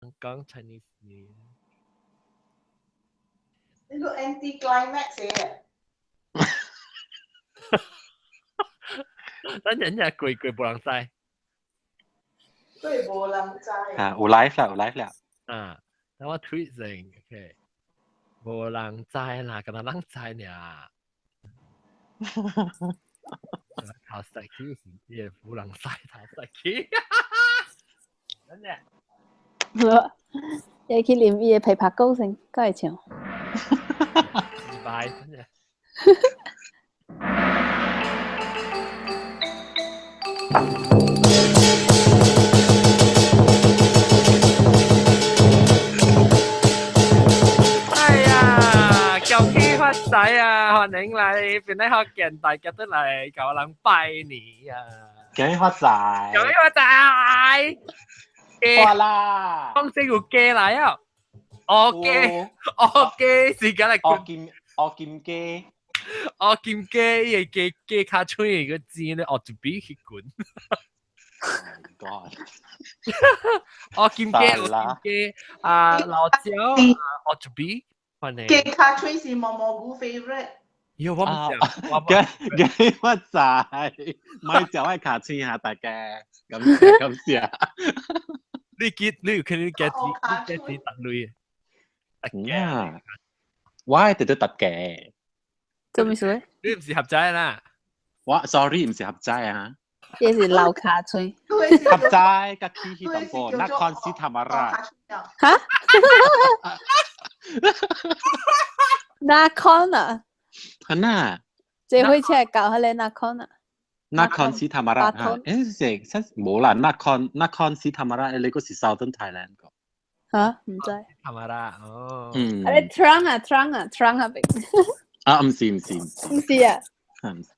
講 Chinese New Year。呢個 anti climax 嘅。等陣日攰攰無人知。對，無人知。啊，有 live 啦，有 live 啦。啊，等我 tweet 先，OK。無人知啦，敢若人知爾。頭細起是也無人知頭細起。等陣。伊去啉伊的琵琶歌先，才會唱。拜，等陣。哎呀，恭喜發財啊！歡迎來邊啲學見大家都來教人拜年啊！恭喜發財！恭喜發財！發啦！講這個雞來啊！學雞，學雞時間嚟。學金學金雞，學金雞，伊個雞雞跤喙個尖咧，學一比去滾。 God！學金雞，學金雞，啊老椒，學一比，反正。雞跤喙是毛毛菇 favorite。喲，我唔知，我恭喜發財，買隻我跤喙下大家，感謝感謝。你記，你有可能記記記特類。呀，我係直直特嘅。做咩事？你唔是合仔啦？我 sorry 唔是合仔啊。這是老跤喙。合仔甲起起淡薄，那看是塔馬拉。哈？那看啊？係呐。這火車到彼個那看啊？那看是塔馬拉哈？欸，是，無啦，那看那看是塔馬拉，你個是 Southern Thailand 個。嚇？毋知。塔馬拉，哦。嗯。啊，你 Trang 啊，Trang 啊，Trang 那邊。啊，毋是毋是。毋是啊。毋是。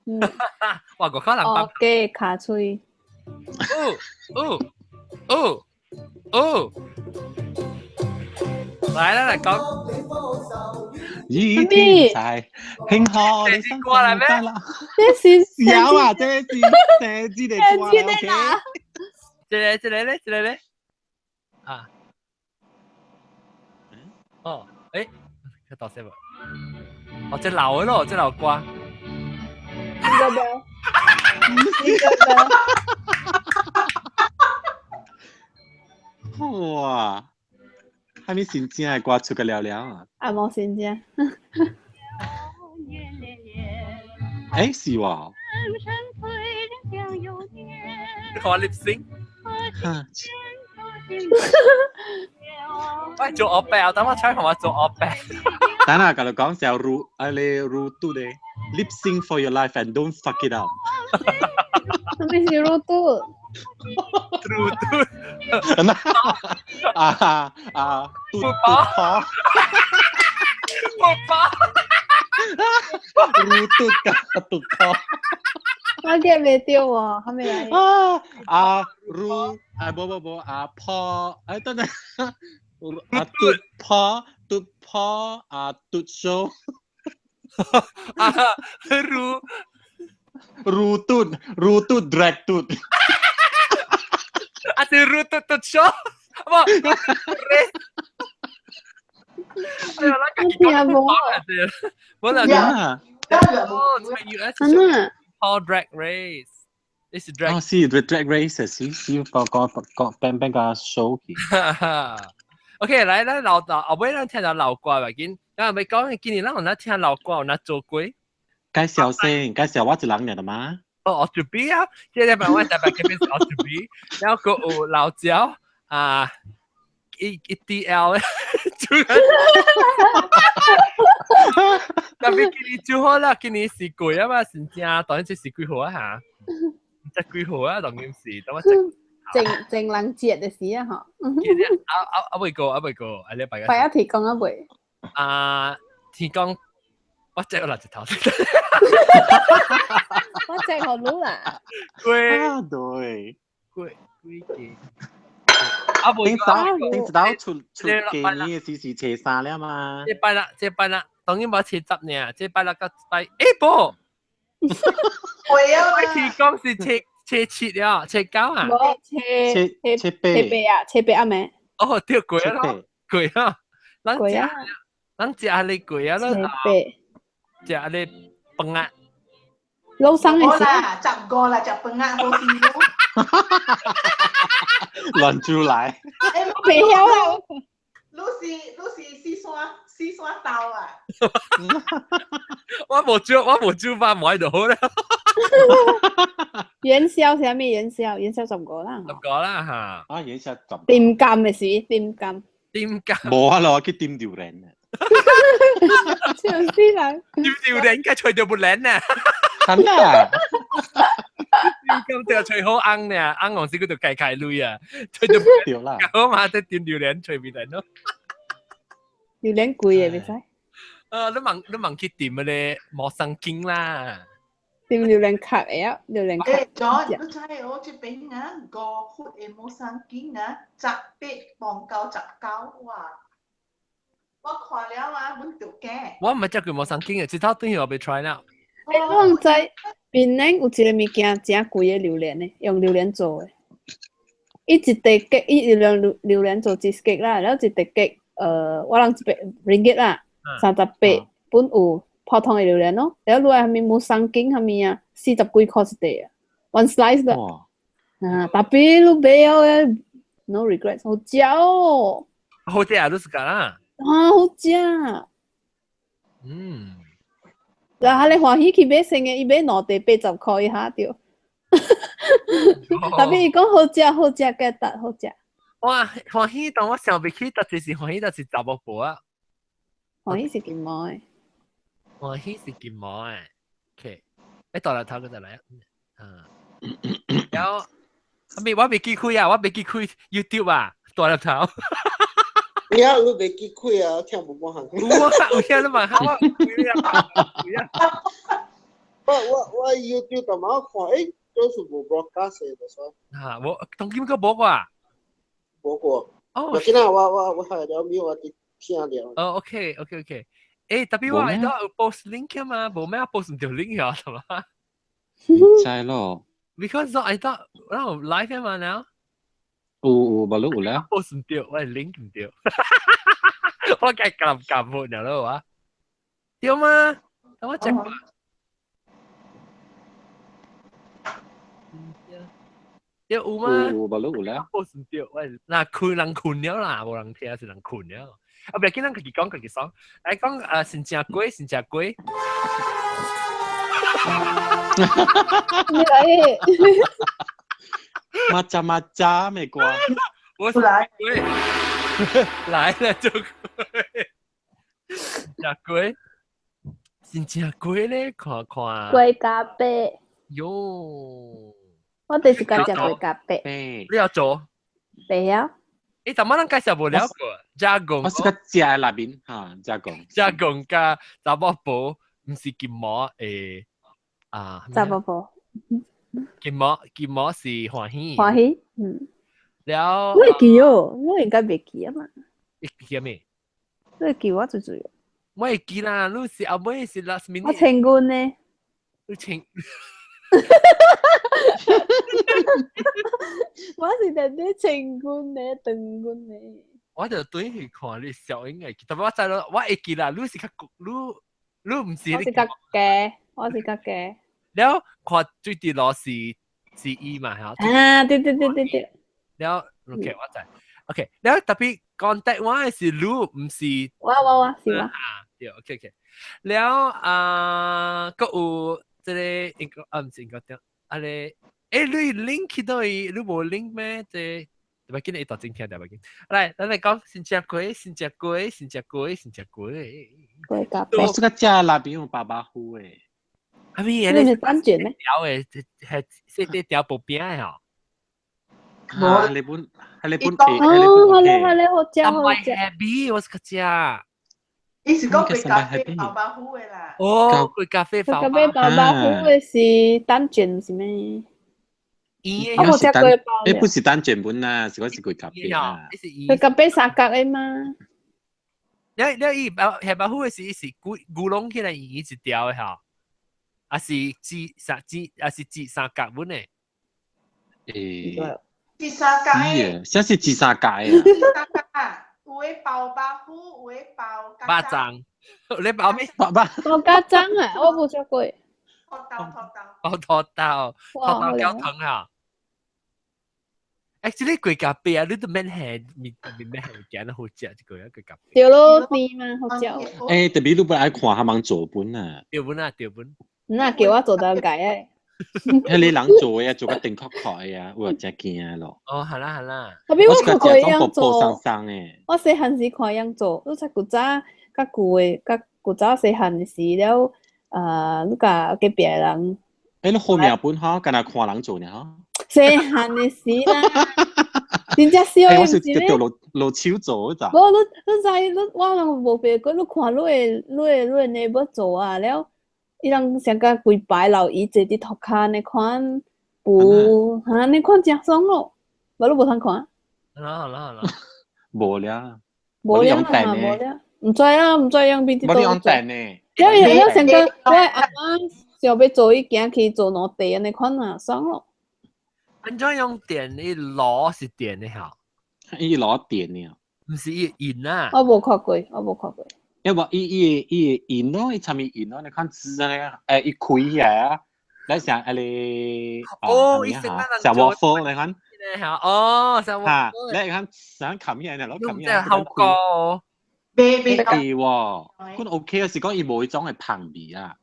嗯。哇，個可能。哦，雞跤喙。哦哦哦哦！來啦，來講。一天在慶賀你生日快樂。這是有啊，這是這是的歌，OK。這個這個咧，這個咧。啊。哦，欸，佢大聲無？哦，這老的咯，這老歌。應該無。應該無。哇！係咪新正的歌出個了了啊？啊，無新正。欸，是喎。你看我 lip sync。喂，做惡白，等我猜同我做惡白。等下，甲你講小如，啊你如嘟咧，lip sync for your life and don't fuck it up。什麼是如嘟？如嘟。啊啊，嘟嘟婆。嘟婆。如嘟加嘟婆。我記袂著喎，還未來。啊啊，如啊，無無無啊婆，哎等等，啊嘟婆嘟婆啊嘟手，啊如如嘟如嘟 drag 嘟，啊是如嘟嘟手，無，哎呀，咱家己講無啊，無啦，哦，US 哦 drag race。你是 drag 哦，是 drag race，是是個個個變變個 show 去。 OK，來來老老後尾咱聽到老歌吧，緊，咱後尾講今年咱有哪聽老歌，有哪做過？介紹先，介紹我一人爾的嗎？哦，我準備啊，這禮拜我特別這邊是我準備，然後閣有老椒啊，一一 D L，特別今年做好啦，今年是貴啊嘛，真正當然這是幾號啊嚇？這幾號啊？當然是，等我正正人節的時啊吼。啊啊啊未過啊未過，啊你拜拜一天公啊未？啊天公，我這個垃圾頭。我這好滷啦。對對。對對嘅。啊頂早頂早出出今年的時是初三了嘛？這拜啦，這拜啦，當然無初十呢，這拜六個拜，欸不。會啊！天公是初初七了，初九啊？無初初八初八啊，初八暗暝。哦，對，過啊咯，過啊，咱食過啊，咱食你過啊初咯，八，食你飯啊，老生好嘅時，啦，15啦，10飯好似亂出來。我未曉啦。你是四山豆啊？我無煮飯無喺度好啦，元宵是啥物？元宵，元宵15啦。 15啦嚇。啊，元宵十。點金嘅時，點金。點金？無啊咯，去點榴蓮啊。笑死人！點榴蓮應該吹到不靈啊！真啊！點金就吹好硬呢，硬黃色嗰度計計類啊，吹到對啦。好嘛，即點榴蓮吹唔靈咯。榴蓮貴嘅袂使。啊，你問去點嘅咧，磨生經啦。點榴蓮殼會啊？榴蓮殼。誒，John，你知我這邊啊，5忽的磨生經啊，18磅99，哇！我看了啊，阮就驚。我唔係食過磨生經嘅，這套等於我未 try 啦。欸，我毋知檳城有一個物件誠貴的榴蓮的，用榴蓮做的。伊一塊雞，伊用榴蓮做 cheesecake 啦，然後一塊雞，我人100 ringgit 啦，38本有普通的榴蓮咯。然後你愛啥物มู桑景啥物啊，40幾箍一塊啊，one slice 啦。啊，特別你買了的，no regrets，好食哦。好食啊，你是講啦？啊，好食。然後你歡喜去買生的，伊買兩塊80箍一下著。特別伊講好食好食，計得好食。哇！歡喜當我想袂起，特別是歡喜，就是查某婆啊。歡喜是金毛的。歡喜是金毛的。OK，欸，大來頭個再來啊。嗯。然後，未我未記開啊，我未記開 YouTube 啊，大粒頭。你啊，你未記開啊？聽無半項。有啊，有聽你問下我。我 YouTube 淡仔看，欸，都是無 broadcast 的，就算。啊，無，當今閣無過。無過。哦。我今仔我開了咪，我佇聽了。哦，OK，OK，OK。欸，特別我係都有 post link 嘛，無咩 post 唔到 link 啊，係嘛？知咯。 Because I thought 我有 live 嘛，now。有有，無你有啦。 post 唔到，我係 link 唔到。我計撳撳冇了咯，啊？對嗎？等我 check。對有嗎？有，無你有啦。 post 唔到，喂，嗱，困人困了啦，無人聽是人困了。啊，不要緊，咱家己講，家己爽。來講啊，先食粿，先食粿。你來。馬扎馬扎沒關。我是來粿，來了就粿。食粿，先食粿咧，看看。粿咖啡。喲。我第時間食粿咖啡。你要做？袂曉。欸，怎麼咱介紹無了過？加工。我是個食的內面哈，加工。加工加查某婆，毋是金毛的啊。查某婆。金毛是歡喜。歡喜，嗯。了。我會記哦，我應該袂記啊嘛。會記咩？你會記我最最。我會記啦，你是後尾是 last minute。我清軍呢？你清。我是特別清軍呢，長軍呢。我就對去看你小英會記，特別我知咯，我會記啦。你是較你毋是。我是較假，我是較假。了看最啲老是是伊嘛嚇。啊，對對對對對。了，OK，我知。OK，了特別講台灣的是你，毋是。我是我。對，OK OK。了啊，閣有這個英國啊，毋是英國對，啊咧，欸，你 link 去倒伊，你無 link 咩？這特別緊，伊大正聽特別緊。來，咱來講先食粿，先食粿，先食粿，先食粿。粿咖啡。我是個食內邊有爸爸糊的。啊咪，你是單卷咩？條的，係細細條薄餅的吼。無，你本，係你本，哦，好咧好咧，好食好食。 happy，我是較食。伊是講粿咖啡爆爆糊的啦。哦，粿咖啡粿咖啡爆爆糊的是蛋卷是咩？伊我無食過包。欸，不是蛋卷本啦，是講是粿咖啡啦。粿咖啡三角的嘛？了伊包下包糊的是伊是牛牛籠起來圓一條的吼，還是煮三煮還是煮三角本的？欸，煮三角的，啥是煮三角的？三角的包肉脯，有的包肉粽，你包咩？包包包家粽啊，我無食過。土豆土豆。包土豆，土豆餃湯啊！Actually 雞夾餅啊，你都免下面面免下物件好食，這個一個夾餅。對咯，甜嘛，好食。欸，特別你本愛看他們做本啊。對本啊，對本。那叫我做到解啊。彼個人做的啊，做甲頂確確的啊，有真驚咯。哦，好啦好啦。特別我看過樣做，我細漢時看樣做，你知古早較舊的，較古早細漢時了，啊，你共隔壁人。欸，你好命本吼，敢若看人做爾吼。細漢的時啦，真正小的，我是叫落落手做咋。無，你你知你我攏無白過，你看你的 neighbor 做啊了。伊人上甲規排老姨坐佇塗跤呢款，有哈呢款誠爽咯，無你無通看？好啦好啦好啦，無了，無了啊，無了，毋知啊，毋知用邊啲無用電呢？了了上個我阿媽想欲做伊行去做兩塊按呢款啊，爽咯。按怎用電？伊爐是電的吼？伊爐電的，毋是伊引啊？我無看過，我無看過。因為伊伊伊引咯，伊參伊引咯，你看紙啊，欸，伊開起來啊，來像啊你，哦，伊成像 waffle 你看，哦，像 waffle，你看想冚起來，攞冚起來，好高，別別對喎，阮 OK 啊，是講伊無彼種的芳味啊，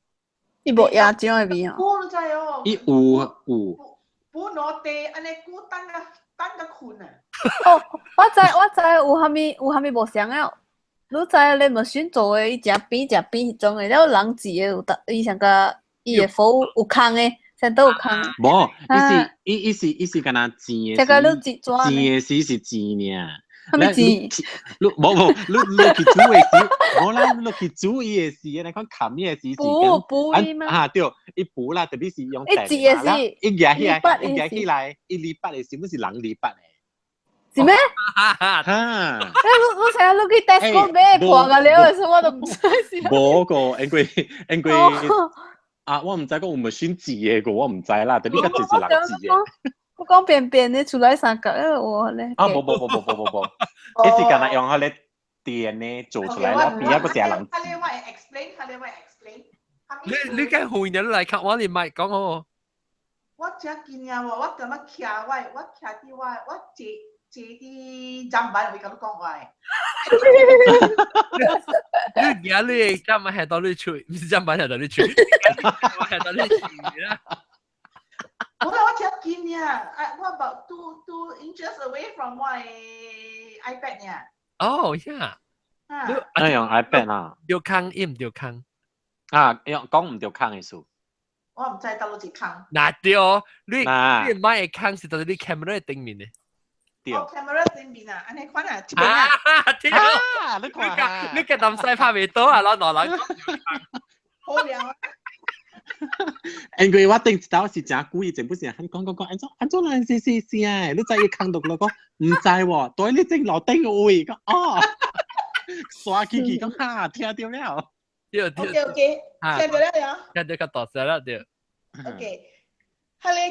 伊無椰漿的味哦，我都知哦，伊有有，補攞地，按呢久等個等個困啊，哦，我知我知有啥物有啥物無相了。你知影咧 machine 做的，伊誠扁誠扁彼種的，了人煮的有當，伊上較伊的火有空的，先都有空。無，伊是伊伊是伊是敢若煎的。這個你煎煎的時是煎爾。啥物煎？你無無，你落去煮的時，無啦，落去煮伊的時，你看冚伊的時是。補補伊嗎？啊對，伊補啦，特別是用。伊煎的時，伊舉起來，伊舉起來，伊離八的時，本是人離八的。是咩？哈！你你成日你去 Tesco 買破個了的時，我都毋知是。無個，因為因為啊，我毋知講有無選字的個，我毋知啦。特別較濟是人字的。我講便便的出來三角，我咧。啊，無無無無無無無，伊是干焦用彼个電呢做出來，然後邊仔閣食人字。你我 explain，你我 explain。你你該回人來看，我你莫講哦。我真驚訝喎，我感覺徛我，我徛佇我，我坐。坐佇砧板位共你講話。你而家你砧板係到你喙，毋是砧板係到你喙，係到你喙啦。我我真緊呀！啊，我 about 2 inches away from 我的 iPad 呀。哦，呀。啊，用 iPad 啊？著空，伊毋著空。啊，用講毋著空的事。我毋知佗落一空。若對，你你莫會空是佗你 camera 頂面的。對。哦，camera 頂面啊，按呢款啊，這邊啊。對。啊，你看，你個東西拍袂到啊，攞攞來。好了。因為我頂一道是誠久以前，不是講講講，按怎按怎人是是是啊？你知伊空到落講，毋知喎，對你正樓頂位講哦，刷起去講哈，聽著了。對對。 OK OK，聽著了了。聽著較大聲了對。 OK，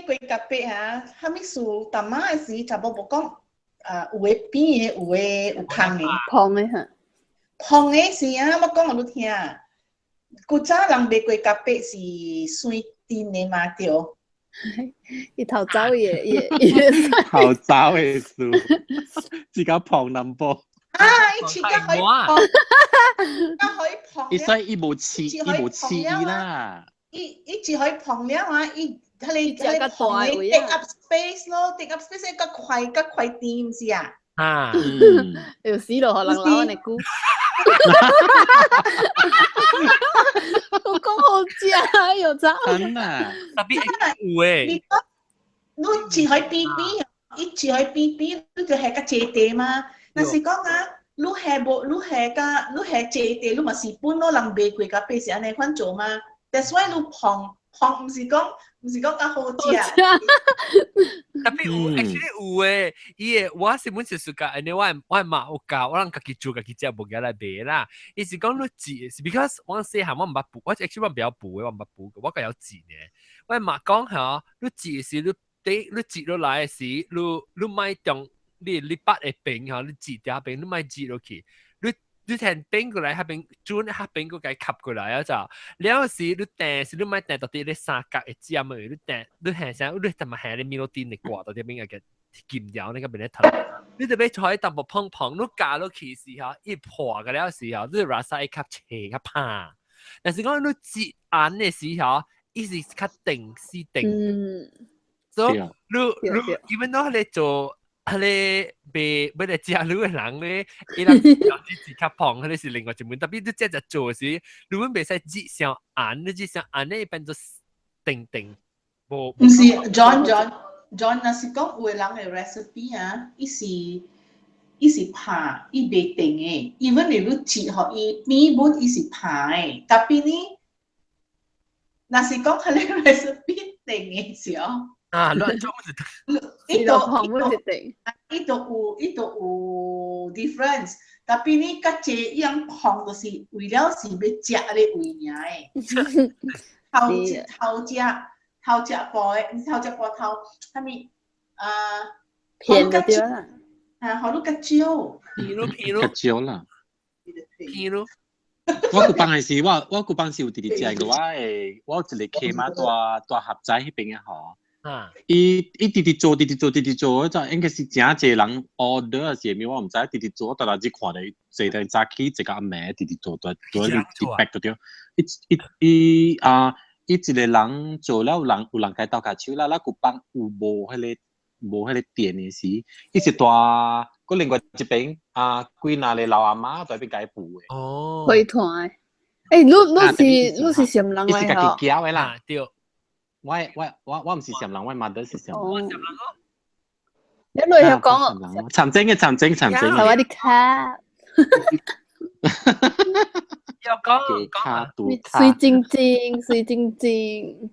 彼个雞夾餅啊，啥物事？淡仔的時，查某無講，啊，有的扁的，有的有空的。胖的哈。胖的是啊，我講予你聽。古早人賣雞夾餅是酸甜的嘛對？伊頭走伊伊伊頭走的事，自己胖淡薄。啊！伊切甲可以胖，甲可以胖。伊所以伊無飼，伊無飼伊啦。伊伊只可以胖了啊！伊彼个彼个胖的 take up space 咯，take up space 較快較快甜，毋是啊？啊！又死咯，予人鬧按呢久。我講好食，又真。真啊！特別有誒。你你切開扁扁，伊切開扁扁，你就係較濟地嘛。若是講啊，你係無，你係較，你係濟地，你嘛是本咯，人賣過甲白是按呢款做嘛。That's why 你胖胖，毋是講較好食。特別有，actually 有誒，伊個我是本是暑假，按呢我媽有教，我人家己做家己食，無寄來賣啦。伊是講你煮是 because 我細漢我毋捌煮，我 actually 我毋曉煮的，我毋捌煮，我較曉煮呢。我媽講吼，你煮時你底你煮落來時，你你莫中你捌的邊吼，你折條邊，你莫折落去，你聽變過來，彼邊轉，彼邊閣共吸過來啊！就了時你掟時你莫掟到佇咧三角的尖的，你掟你下聲，你同埋下咧米洛丁的掛到這邊個金條那個邊咧頭，你特別坐喺淡薄碰碰，你加落去時候，一破個了時候，你 rasa 會較斜較拍。但是講你折按的時候，伊是較定死定。所以你 even though 你做。彼个賣欲來食你的人咧，伊人自自較胖，彼个是另外一門。特別你這隻做時，你阮袂使折傷硬，你折傷硬咧變做定定。無。毋是 John John John，若是講有的人的 recipe 啊，伊是拍，伊袂定的。even 你你折予伊邊本伊是拍的，tapi 呢，若是講彼个 recipe 定的時候。啊，亂裝是。伊都伊都有 difference， tapi 呢，較濟伊樣碰就是為了是欲食咧味爾的。頭頭隻頭隻步的，頭隻步頭，啥物啊？片就對啦。啊，予你較少。片咯片咯。較少啦。片咯。我舊班時，我舊班時有直直食過，我會我有一個契媽蹛蹛合仔彼邊的吼。啊！伊直直做，直直做，直直做，就應該是誠濟人 order 是啥物，我毋知。直直做，逐日只看著伊，坐佇早起，一個暗暝，直直做，蹛蹛佇逼就對。伊伊伊啊，伊一個人做了，有人共伊鬥跤手啦，咱舊班有無彼個電的時，伊是蹛閣另外一邊啊，幾若個老阿媽蹛邊共伊扶的。哦，會團。欸，你是啥人來伊是家己攪的啦，對。我毋是暹人，我 mother 是暹人。你來香港？長征嘅長征長征。薩瓦迪卡。要講卡杜卡。水晶晶，水晶晶。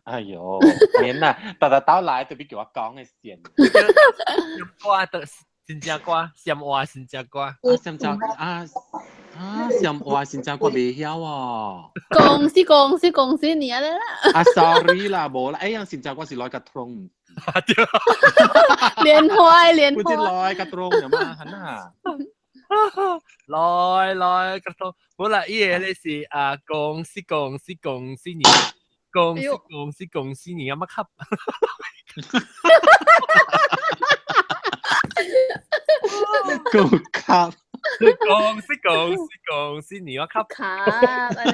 哎呦，免啦，逐日到來特別叫我講的先。歌的新正歌，暹話新正歌。啊，暹正啊。啊，暹話新正歌袂曉哦。公司公司公司你啦。啊，sorry 啦，無啦，哎呀，新正歌是來個通。蓮花蓮花。不是來個通有嘛？很啊。來來個通，好啦，伊個咧是啊，公司公司公司年，公司公司公司年，阿乜級？夠級。公司公司公司年，我級。卡安尼。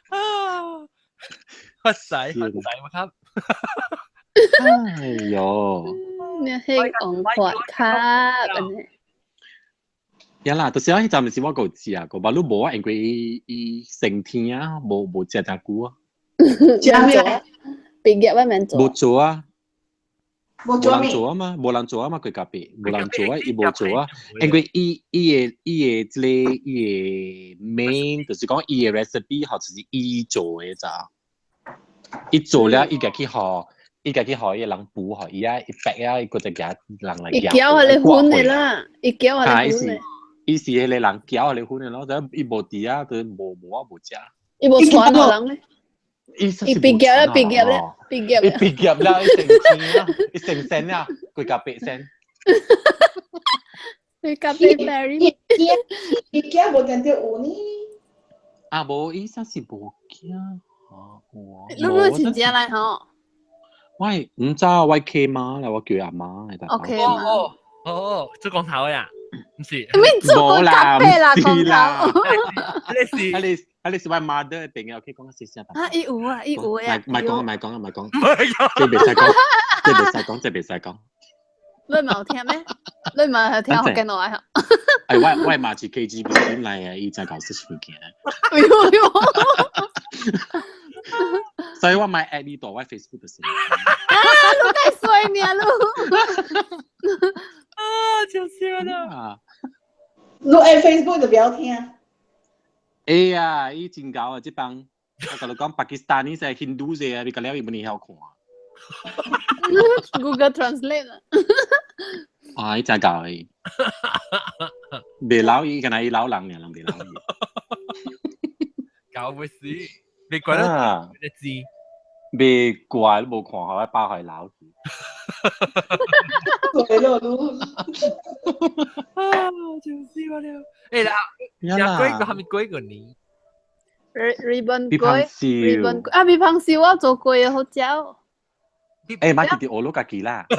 啊！發仔發仔我級。哎呦！你係講發卡安尼。呀啦，就是彼陣時我夠食過，但你無啊，因為伊伊成天啊，無食誠久啊。食咩？畢業我免做。無做啊。無做無人做啊嘛，無人做啊嘛，規家己無人做啊，伊無做啊，因為伊的這個伊的 main 就是講伊的 recipe 吼，就是伊做的咋。伊做了，伊家去予，伊家去予伊個人補予伊啊，伊白啊，伊閣再夾人來伊攪予你粉的啦，伊攪予你粉的。伊是彼個人攪予你粉的咯，就伊無佇啊，就無啊無食。伊無傳予人咧。伊畢業了，畢業了，畢業。伊畢業了，伊成仙啊，伊成仙啊，規家白仙。規家白 Mary。伊囝無見著有呢。啊，無，伊啥是無囝。哦，有啊。你是真來吼？我毋知我契媽啦，我叫阿媽來。 OK 哦哦，做光頭呀？毋是。咩做光咖啡啦？光頭。你是你。啊！你是我 mother 的朋友，去講細聲。啊！伊有啊，伊有啊。莫講啊，莫講啊，莫講。這袂使講，這袂使講，這袂使講。你嘛有聽咩？你嘛係聽福建話吼？哎，我媽是 KGB 來的，伊才搞這物件。哎呦呦！所以我莫 add 你到我 Facebook 就是。啊！你太衰呢，你。啊！就是啦。你 add Facebook 就不要聽。哎呀，伊真𠢕啊！這幫我共你講，巴基斯坦呢是印度者啊，你個了伊無呢曉看。 Google Translate 啊。啊，伊真𠢕伊，袂老伊，敢若伊老人爾，人袂老伊。𠢕欲死，袂怪得你知。袂怪，無看予我包予伊老去。對咯，你啊，真死我了！欸啦，呀食過個係咪過個年？ ribbon 枇杷粿，ribbon 燒，粿啊，枇杷燒我做過啊，好食哦。欸，買弟弟學你家己啦。我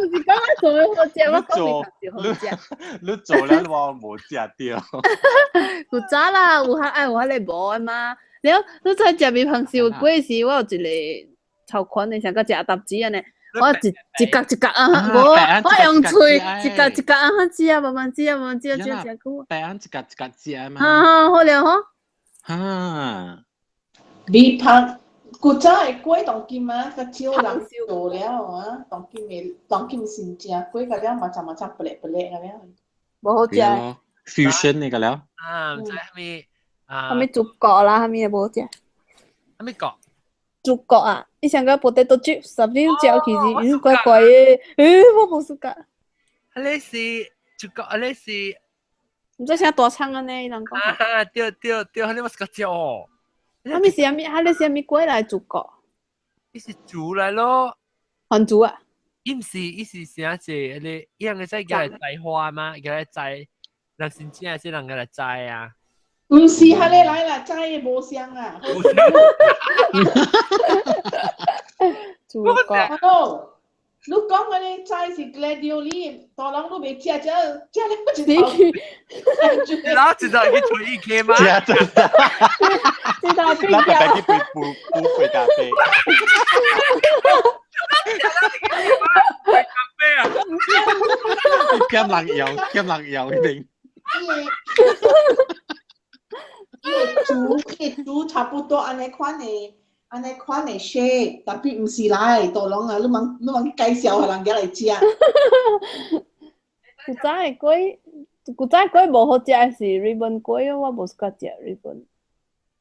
毋是講我做的好食，我講枇杷燒好食。你做了我無食著。有早啦，有較愛有彼个無的嘛。了，你知食枇杷燒粿時，我有一個頭款的，像佮食阿達子按呢。我一一角一角啊，無，我用喙一角一角啊食啊，慢慢食啊，慢慢食，食誠久。白安一角一角食嘛。哈哈，好了吼。哈。枇杷古早的粿當今啊，較少人做了啊，當今的當今新正粿個了嘛，怎嘛怎白白個了。無好食。 fusion 那個了。啊，毋知啥物啊？啥物豬角啦，啥物也無好食。啥物角？豬角啊！伊像個 potato chips，十點食起是，伊怪怪的，欸，我無 suka。啊，你是豬角，啊，你是？毋知啥大腸按呢，伊人講。啊，對對對，你我 suka 食哦。啥物是啥物？啊，你是啥物粿來豬角？伊是煮來咯。番薯啊？伊毋是，伊是啥子？你伊人會使叫來摘花嗎？叫來摘，人真正是人叫來摘啊。毋是，彼個來啦，摘的無相啊。豬角。 Hello，你講嗰個摘是 gladioli，大人你袂食，食食了一頭。老知道去吹伊客嗎？食真的。知道變咱白白去杯補補杯咖啡。咖啡啊！兼人用，兼人用一定。伊個煮差不多按呢款的，按呢款的 shape，但是毋是來，大人啊，你茫你茫介紹予人家來食。古早的粿，古早的粿無好食的是 ribbon 粿，我無 suka 食 ribbon。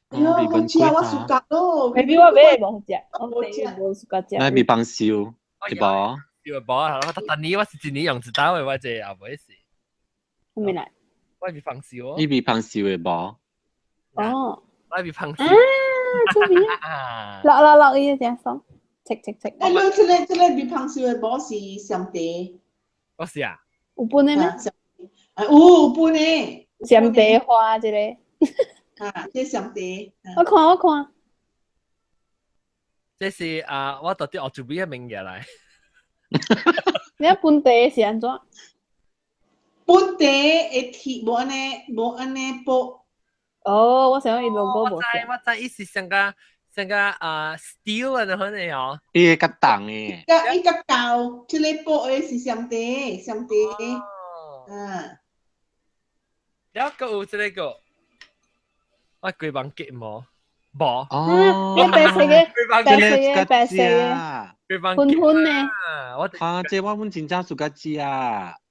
哎喲，好食我 suka 咯。 maybe 我買的無好食，我無 suka 食。那枇杷燒，對無？對無啊？我逐年我是一年用一道的，我這後尾是。啥物來？我枇杷燒。你枇杷燒的無？哦。我枇杷燒。啊，這邊啊！落落落，伊誠爽，切切切。哎，你這個枇杷燒的無是雙茶？我是啊。有分的咩？啊，有分的。雙茶花這個。啊，這雙茶。我看我看。這是啊，我到底學做咩物嘢來？你分茶是按怎？分茶會鐵無按呢，無按呢薄。哦，我想伊 logo 無我知我知，伊是像個像個啊 steel 啊，那款的哦。伊會較重的。較伊較厚，這个薄的是雙茶，雙茶。嗯。了，閣有這个，我規房結無？無。哦。你白色的，白色的，白色的，粉粉的。我啊，這我阮真正 suka 食。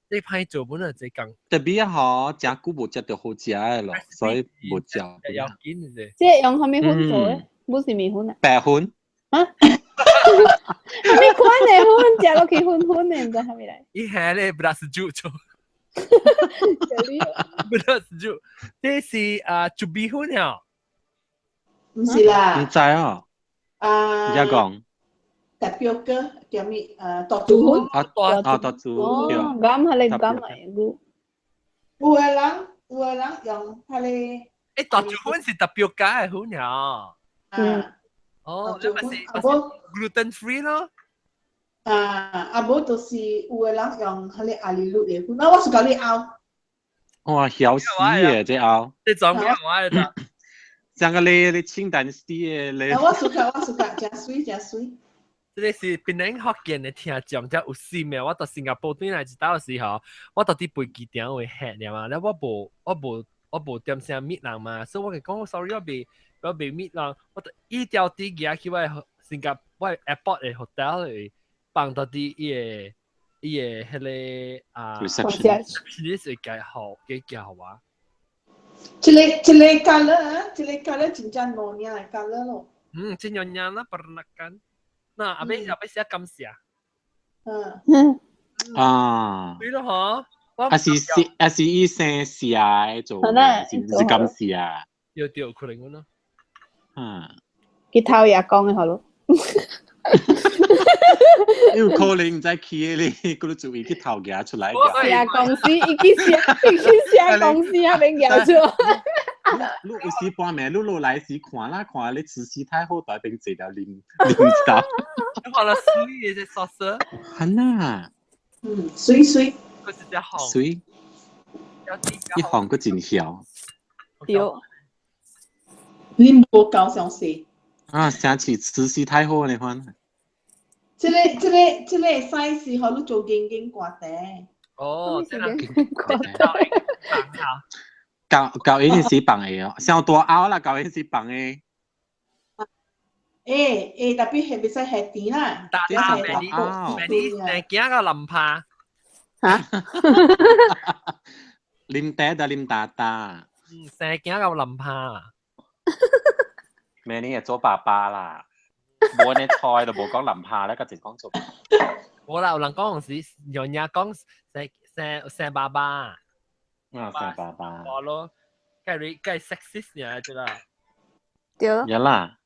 這歹做本來這工。特別吼，誠久無食著好食的咯，所以無食。要緊的。這用啥物粉做的？不是麵粉啊。白粉。啊？啥物款的粉？食落去粉粉的，毋知啥物來。伊係咧不是煮做。不是煮，這是啊煮米粉啊。毋是啦。毋知哦。啊。你講。代表哥叫咩？大煮粉。啊啊大煮。哦，咁係你咁嚟估。有的人，有的人用彼个。欸，大煮粉是代表加的粉呀。嗯。哦，你咪是 gluten free 咯。啊，啊無就是有的人用彼个阿里魯的粉，啊，我是共你拗。哇，曉死的這拗。這種咩話嚟？像個你你清淡死的你。我 suka 我 suka，誠媠誠媠。這個是檳城福建的聽眾才有心的。我到新加坡轉來一道時候，我到佇飛機場位嚇爾嘛，了我無點聲物人嘛，所以我就講 sorry，我袂物人，我就一條佇行去我的新加我的 airport 的 hotel 裏，放到佇伊的彼个啊 reception，是介好給叫我。這個 colour，這個 colour 真正濃的 colour 咯。嗯，真樣樣啦，peranakan。那阿伯阿伯寫感謝。嗯。啊。對咯嗬。啊是是啊是伊生寫的做，是毋是感謝啊？對對，可能咯。嗯。佢頭也講的好咯。有可能唔知去咧，嗰度注意去頭夾出來嘅。寫公司，伊去寫，伊去寫公司那邊夾出。你有時半暝，你落來時看啦，看你慈禧太后台邊坐了啉啉茶。你看了水的這 saucer。很啊。嗯，水水。佢是只紅。水。一行佢真曉。對。你無夠詳細。啊，想起慈禧太后那款。這個 size 予你做緊緊掛茶。哦，這個掛茶。舊舊一定是放的哦，上大拗啦，舊一是放的。欸欸，特別係袂使下甜啦。大大美你美你驚個林怕。嚇？啉茶就啉大大。嗯，生驚個林怕。明年會做爸爸啦，無呢菜就無講林怕咧，個直講做。無啦，有人講是娘娘講生生生爸爸。啊，生爸爸。我咯，計你計 sexist 呢，這個。對。有啦。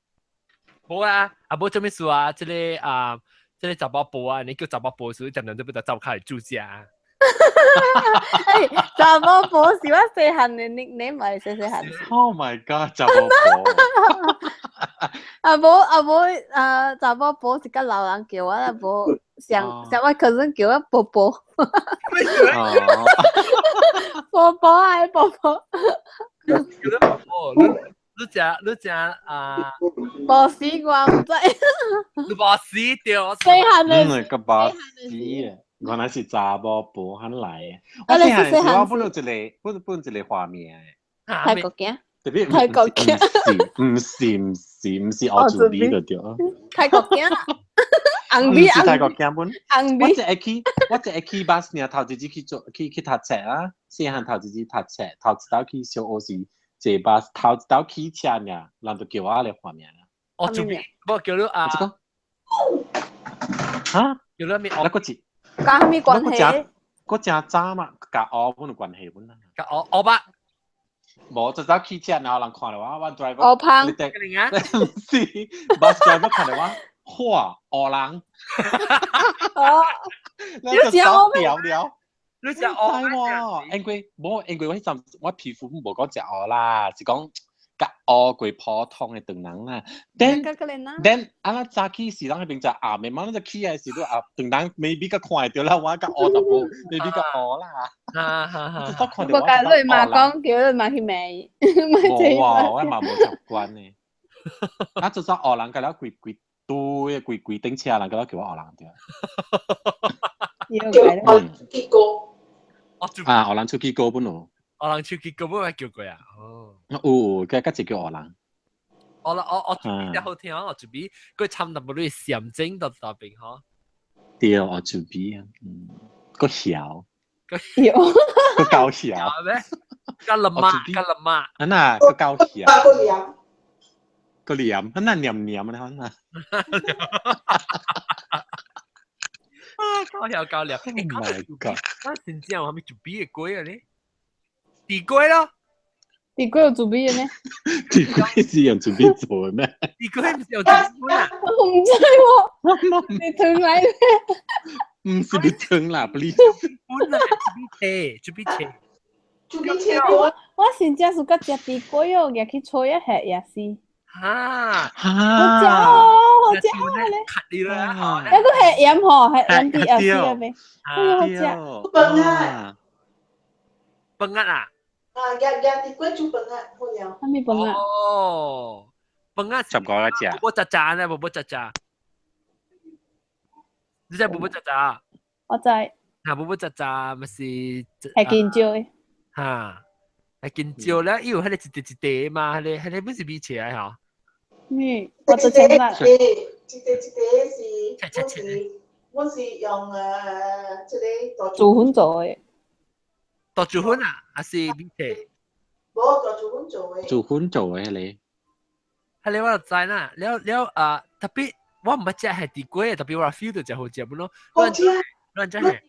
無啊，啊無做咩事啊？這個啊，這個查某婆啊，你叫查某婆時，常常都不得走開住家。欸，查某婆是我細漢的 nickname 來，細細漢。 Oh my god，查某婆。啊無啊無啊，查某婆是較老人叫我，啊無上上我 cousin 叫我婆婆。婆婆啊，婆婆。叫你婆婆，你你食你食啊？無死我毋知。你無死對。細漢的。嗯，個無死。原來是查某婆漢來的。我細漢時我本有一個，本本一個畫面的。泰國囝。特別泰國囝。毋是毋是毋是烏主美就對。泰國囝。紅米是泰國囝本。紅米。我一會去，我一會去巴士爾頭一日去做去去讀冊啊，細漢頭一日讀冊，頭一道去小學時坐巴士，頭一道起車爾，人就叫我來畫面啦。哦，主美，無叫你啊。哈？叫你咩？那個字。佮啥物關係？嗰誠早嘛，佮烏本有關係本啊。佮烏烏吧。無，就走起車，然後人看著我，我 driver。烏芳。唔是，bus driver 看著我，哇，烏人。哦。你就走掉了。你食烏喎？因為無，因為我彼陣我皮膚無講食烏啦，是講較烏過普通的唐人啦。Then then 啊，咱早起時，咱彼邊食暗暝，嘛，咱就起來時，都啊，唐人 maybe 較看會著啦，我較烏淡薄，maybe 較烏啦。哈哈哈！我甲你媽講，叫你媽去罵伊。無啊，我嘛無習慣呢。啊，就算烏人，甲了規規堆規規頂車人，甲了叫我烏人對。叫烏人出去過。啊，烏人出去過本咯。烏人出去過本咪叫過啊？哦。有有，佢較濟叫烏人。我啦，我我比較好聽，我這邊佢參淡薄啲閃精到大邊嗬。對，我這邊，嗯，個曉。個曉。個高曉。咩？個林媽，個林媽。啊那個高曉。個黏。個黏，啊那黏黏的，啊。啊，高曉高了。 Oh my god！我真正有啥物主筆的粿啊咧？地粿咯。地粿有主筆的咩？地粿是用主筆做的咩？地粿毋是用主筆啊？我毋知喎，你吞來咩？毋是你吞啦，please。本來主筆切，主筆切。主筆切我我真正是佮食地粿哦，舉去吹一下也是。哈！好食哦，好食哦咧！卡你啦！那個係鹽吼，係鹽啲啊，是啊咩？那個好食。飯啊！飯啊！啊，夾夾地粿煮飯啊，好了。啥物飯啊？哦，飯啊！十五個食。無炸炸呢？無炸炸。你知無無炸炸？我知。啊，無無炸炸，咪是。係見椒的。哈，係見椒咧，伊有彼個一塊一塊嘛，彼個彼個本是米切的吼。嗯，我就清啦。一塊一塊是，我是我是用這個大薯粉做的。大薯粉啊，還是米切？無大薯粉做的。薯粉做的彼個。彼個我就知啦，了了啊，特別我毋捌食係地粿，特別我 feel 到誠好食，本咯。好食。亂食係。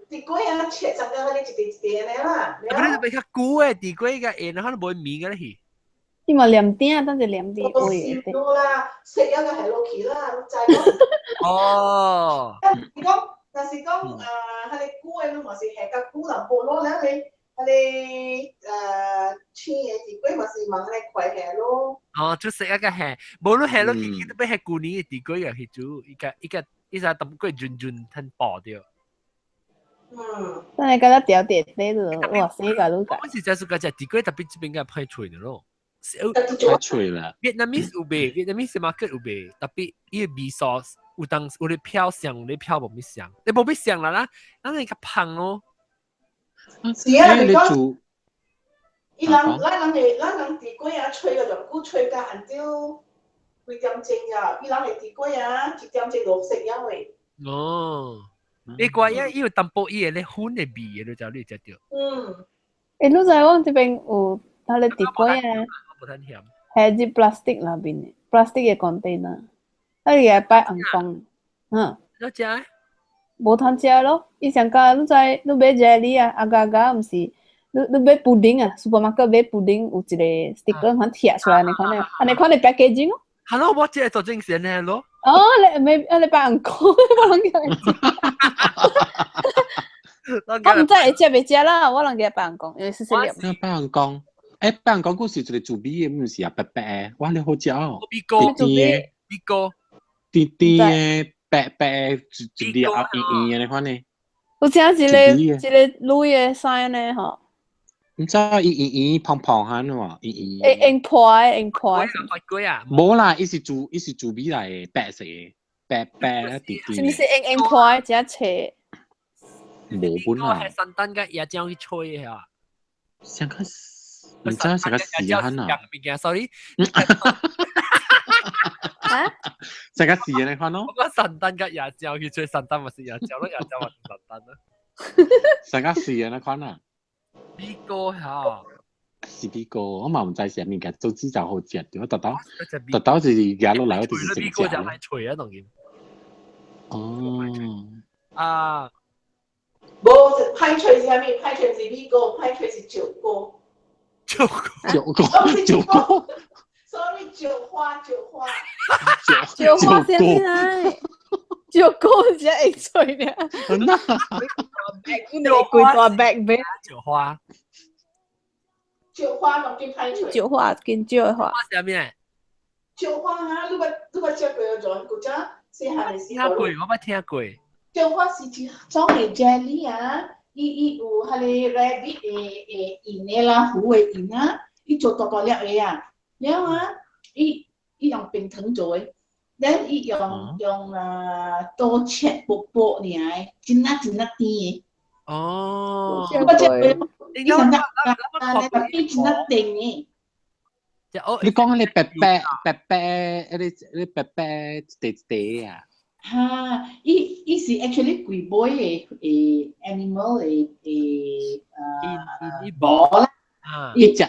地粿啊，切成個彼個一塊一塊的啦。特別你比較久的地粿個，然後你無麵個咧去。伊嘛黏鼎，等陣黏佇位的。啦，食一個係落去啦，你知講。哦。你講，若是講啊，彼个久的，你嘛是下較久人無咯，了你彼个青的地瓜嘛是慢慢快下咯。哦，就食一個下，無論下落去，佢都要下舊年的地瓜又去煮，伊個伊個伊個淡過潤潤吞飽掉。嗯。等下甲咱調底底就，哇，死個愈個。我是真是個食地瓜，特別這邊個歹脆的咯。歹脆啦。 Vietnamese 有賣，Vietnamese market 有賣，特別伊個味 sauce 有當有咧飄香，有咧飄無咪香，你無咪香啦啦，咱個較芳咯。是啊，你煮。伊人咱人的咱人地瓜啊，吹個就久吹甲按照幾點鐘啊？伊人的地瓜啊，1點鐘就食了的。哦，你怪伊伊有淡薄伊個咧粉的味，你知你食著。嗯。欸，你知阮這邊有彼个地瓜啊？無太鹹。係入 plastic 內面的，plastic 的 container，啊伊會擺紅光，嗯。你食？無通食咯，伊上加你知，你買 jelly 啊，阿加加毋是，你買布丁啊，supermarket 買布丁有一個 sticker 款貼出來，你看咧，按呢款的 packaging 咯。 Hello，我這個做正常的咯。哦，你買啊，你擺紅光，我攏叫伊食。我毋知會食袂食啦，我攏記擺紅光，因為細細粒。擺紅光。欸，白人講故事一個煮味的，毋是啊，白白的，哇，你好食哦，甜甜的，米糕，甜甜的，白白的，一一粒啊，圓圓的款呢。有請一個一個女的生呢吼。毋知伊圓圓胖胖漢喎，圓圓。會用破的，用破的。鬼啊！無啦，伊是煮伊是煮味來的，白色的，白白的甜甜。是毋是用用破的真脆？無本啦。係聖誕嘅野醬去吹的啊。上個。唔知食個屎啊！物件，sorry。啊？食個屎你看咯。我講聖誕嘅夜蕉去吹聖誕，咪是夜蕉咯，夜蕉咪是聖誕咯。食個屎啊！你看啊。米糕嚇。是米糕，我嘛毋知是啥物件，總之就好食。我特到特到就是夾落來，我就是米糕就係脆啊，當然。哦。啊。無，歹脆是啥物？歹脆是米糕，歹脆是酒糕。酒糕，酒糕，酒糕。 Sorry，酒花，酒花。酒花先來，酒糕只會脆呢。那，規大白白。酒花。酒花嘛，變歹脆。酒花跟酒花。啥物？酒花哈，你捌你捌食過咗？古早細漢的時聽過，我捌聽過。酒花是一種的 jelly 啊。伊伊有彼个 rabbit 的的印的啦，虎的印啊，伊做大大粒的啊，了啊，伊伊用冰糖做的，then 伊用用啊刀切薄薄爾的，真啊真啊甜的。哦，我這個，伊上個啊，那個變真啊甜的。你講彼個白白白白，彼個彼個白白一塊一塊啊？哈，伊伊是 actually 鬼尾的的 animal 的的毛啦。伊食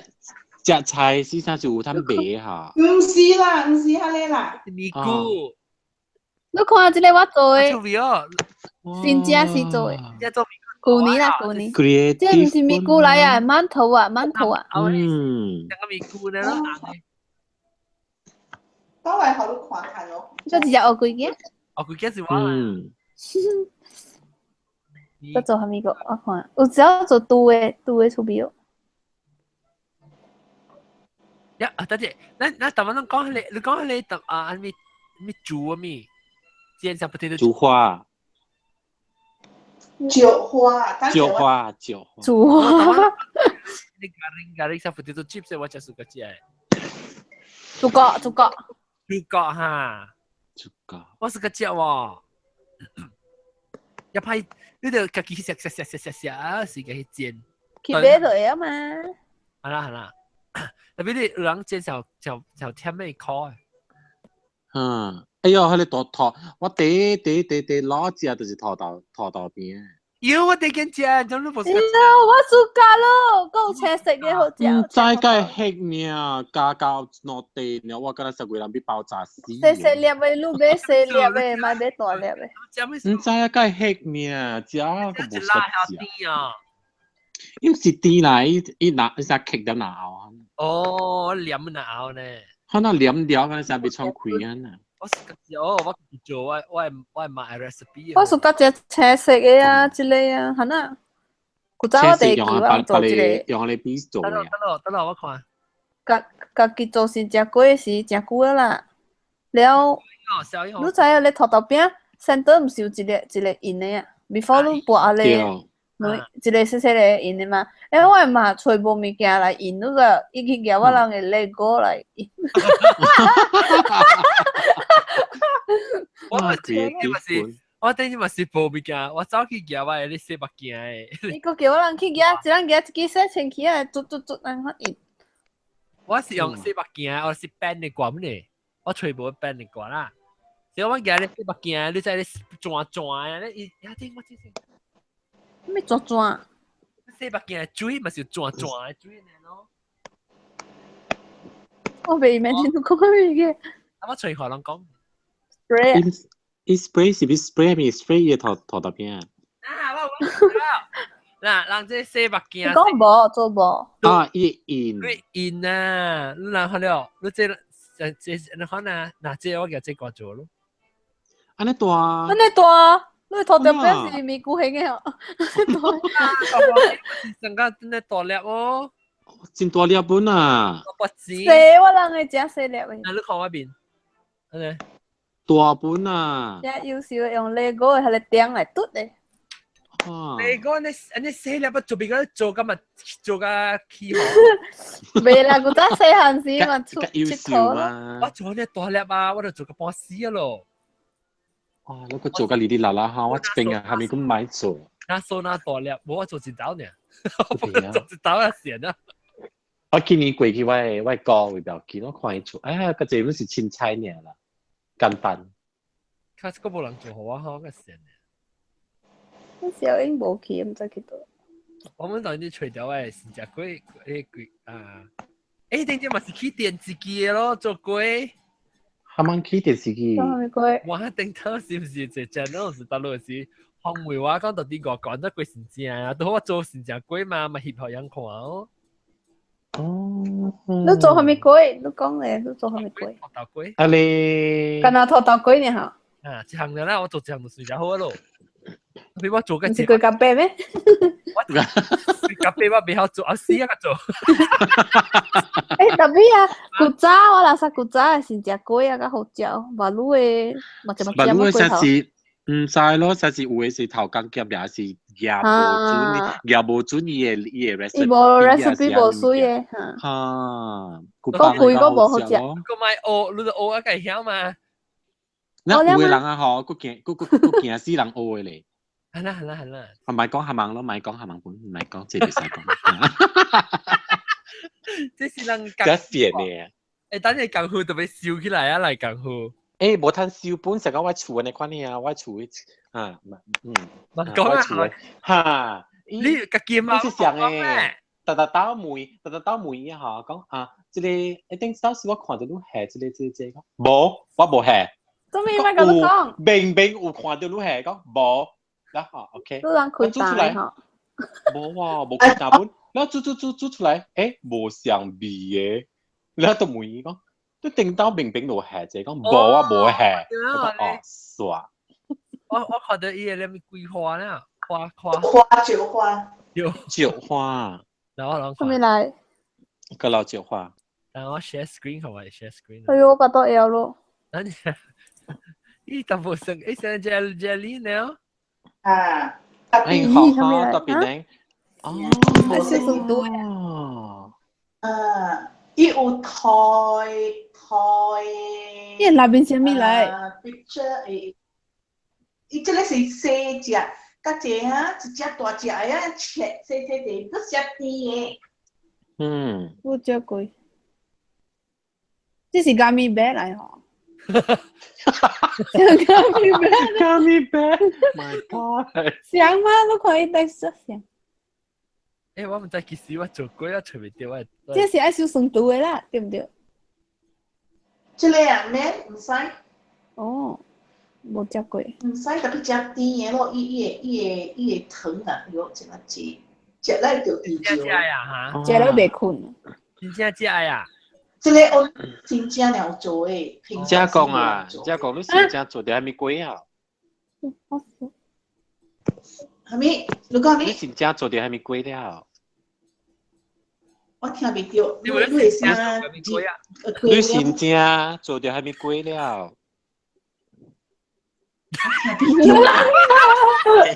食菜是啥就有通賣哈？毋是啦，毋是彼个啦。咪菇。你看這個我做的，真正是做的。舊年啦，舊年。這毋是咪菇來啊，饅頭啊，饅頭啊。嗯。兩個咪菇呢？倒來予你看看哦。這一隻烏龜仔。哦，佢幾時話？嗯。我做啥物個？我看有只要做豬的，豬的出味哦。呀，啊，等陣，咱咱台灣人講彼個，你講彼個啊，咩咩豬啊咩？煎啥不聽到？豬花。酒花。酒花，酒花。豬花。你咖喱咖喱啥不聽到 chips 我就是個食。豬角，豬角。豬角哈。我是個食喎，一批你就家己食食食食食食，是家己煎。去買就會啊嘛。係啦係啦，特別你有人煎小小小甜味烤。嗯，哎喲，彼个大頭，我第第第第老食就是土豆土豆餅。有我第間食，怎你無？哎喲，我暑假咯，夠青色的好食。毋知該黑爾，加到落地爾，我敢若十個人欲爆炸死。細細粒的，你買細粒的，莫買大粒的。毋知影該黑爾，食個無熟食。因是甜啦，伊伊拿伊只 cake 點拿咬啊。哦，黏拿咬呢。可能黏掉嗰陣時未創開啊。我是哦，我做我買 recipe。我屬得隻青色的啊，這個啊，係呐。古早我哋叫我做這個，用嚟比做嘅。得咯得咯，我看。家家己做先食過時，誠久啊啦。了，你知影咧塗豆餅，center 毋是有一個一個印的啊？before 你撥下咧，一個細細個印的嘛。欸，我嘛揣無物件來印，你就伊去舉我人的 Lego 來印。我嘛是，我頂日嘛是無物件，我走去舉我的咧洗目鏡的。伊閣叫我人去舉，一人舉一支洗清氣啊，捽捽捽，按怎印。我是用洗目鏡，我是 band 的歌呢，我揣無 band 的歌啦。所以我舉咧洗目鏡，你知咧轉轉啊，咧伊也頂我這是。咩轉轉？洗目鏡水嘛是轉轉的水呢咯。我袂 imagine 你講咩嘅。啊，我揣看人講。 spray。伊 spray 是比 spray 咪 spray 伊塗塗豆餅。啊，我嗱，人這洗目鏡。講無做無。啊，伊印。你印啊，你人看了，你這這這你看啊，嗱，這我叫這個做咯。按呢大。按呢大，你塗豆餅是咪古興的哦？成個真係大粒哦。真大粒本啊！我知。細我人會食細粒的。啊，你看我面，按呢。大本啊！這優秀用 Lego 的彼個點來嘟的。你講你你細粒不做別個做咁啊，做個起號。袂啦，古早細漢時嘛出出頭咯。我做呢大粒啊，我就做個半死啊咯。哇！你個做個哩哩啦啦哈，我這邊啊，還沒咁買做。那數那大粒，無我做一刀呢，我做一刀啊閒啊。我今年過去我哥為表記，我看伊做，哎呀，個這本是凊彩爾啦，簡單。卡個無人做予我好個閒。我小英無去，毋知去佗。我們當時揣著的是食粿，迄粿啊，欸，頂陣嘛是去電視機的咯，做粿。哈茫去電視機。做啥物粿？我頂頭是毋是一個 channel 是大陸是訪問我講到底外國這粿是正啊，拄好我做是正粿嘛，嘛翕予人看哦。哦。你做啥物粿？你講咧，你做啥物粿？土豆粿。啊咧。敢若土豆粿爾吼。啊，一項爾啦，我做一項就算誠好咯。比我做個，毋是規夾白咩？我夾白我袂曉做，啊死啊個做。欸，特別啊，古早我若說古早是食粿啊，較好食，馬路的嘛食嘛食馬路的啥是毋知咯，啥是有的是頭工夾，也是夾無準，夾無準伊的 recipe。伊無 recipe 無水的，哈。閣貴閣無好食。閣莫學，你著學啊，家曉嘛？那有的人啊吼，閣驚閣閣閣驚死人學的咧。係啦係啦係啦。啊，莫講下網咯，莫講下網本，莫講這袂使講。這是人真閒的。欸，等下功夫特別燒起來啊，來功夫。欸，無通燒本，成個我厝按呢款爾啊，我厝啊，嗯，莫講啊，哈，你家己嘛？你是想誒？逐逐兜問，逐逐兜問伊吼，講啊，這個一定當時我看著你下這個這個這個，無，我無下。做咩莫共你講？明明有看著你下，講無。然後 OK，你人開單吼？無啊，無開單本，然後煮煮煮煮出來，欸，無相味的，然後就問伊講，你頂當明明有下這個，講無啊無下，我講哦，煞。我看到伊個咧物桂花呢，花花花椒花，椒花，然後人啥物來？個老椒花。然後我 share screen 好嘛，share screen。哎喲，我巴肚枵咯。那你，伊淡薄生，伊生 jelly 呢？啊，哎，好好，特別靚。哦，係小多啊，伊有台台。伊內面啥物來？picture 誒，伊這個是細隻，較濟啊，一隻大隻的啊，切細細隻，閣食甜的。嗯。我食過。這是 gummy bear 來吼。Gummy bear。 Gummy bear。My God。像嗎？你看伊帶色像。欸，我毋知其實我做過啊，揣袂著我。這是愛收酸度的啦，對毋對？這個啊，免毋使。哦，無食過。毋使特別食甜的咯，伊伊個伊個伊個糖啊，喲，這麼濟。食了就甜食呀嚇，食了袂睏。真正食呀？這個我真正有做的。遮講啊，遮講你真正做著啥物粿啊？啥物？你講啥物？你真正做著啥物粿了？我聽袂著，你你會啥？你真正做著啥物粿了？聽袂著啦！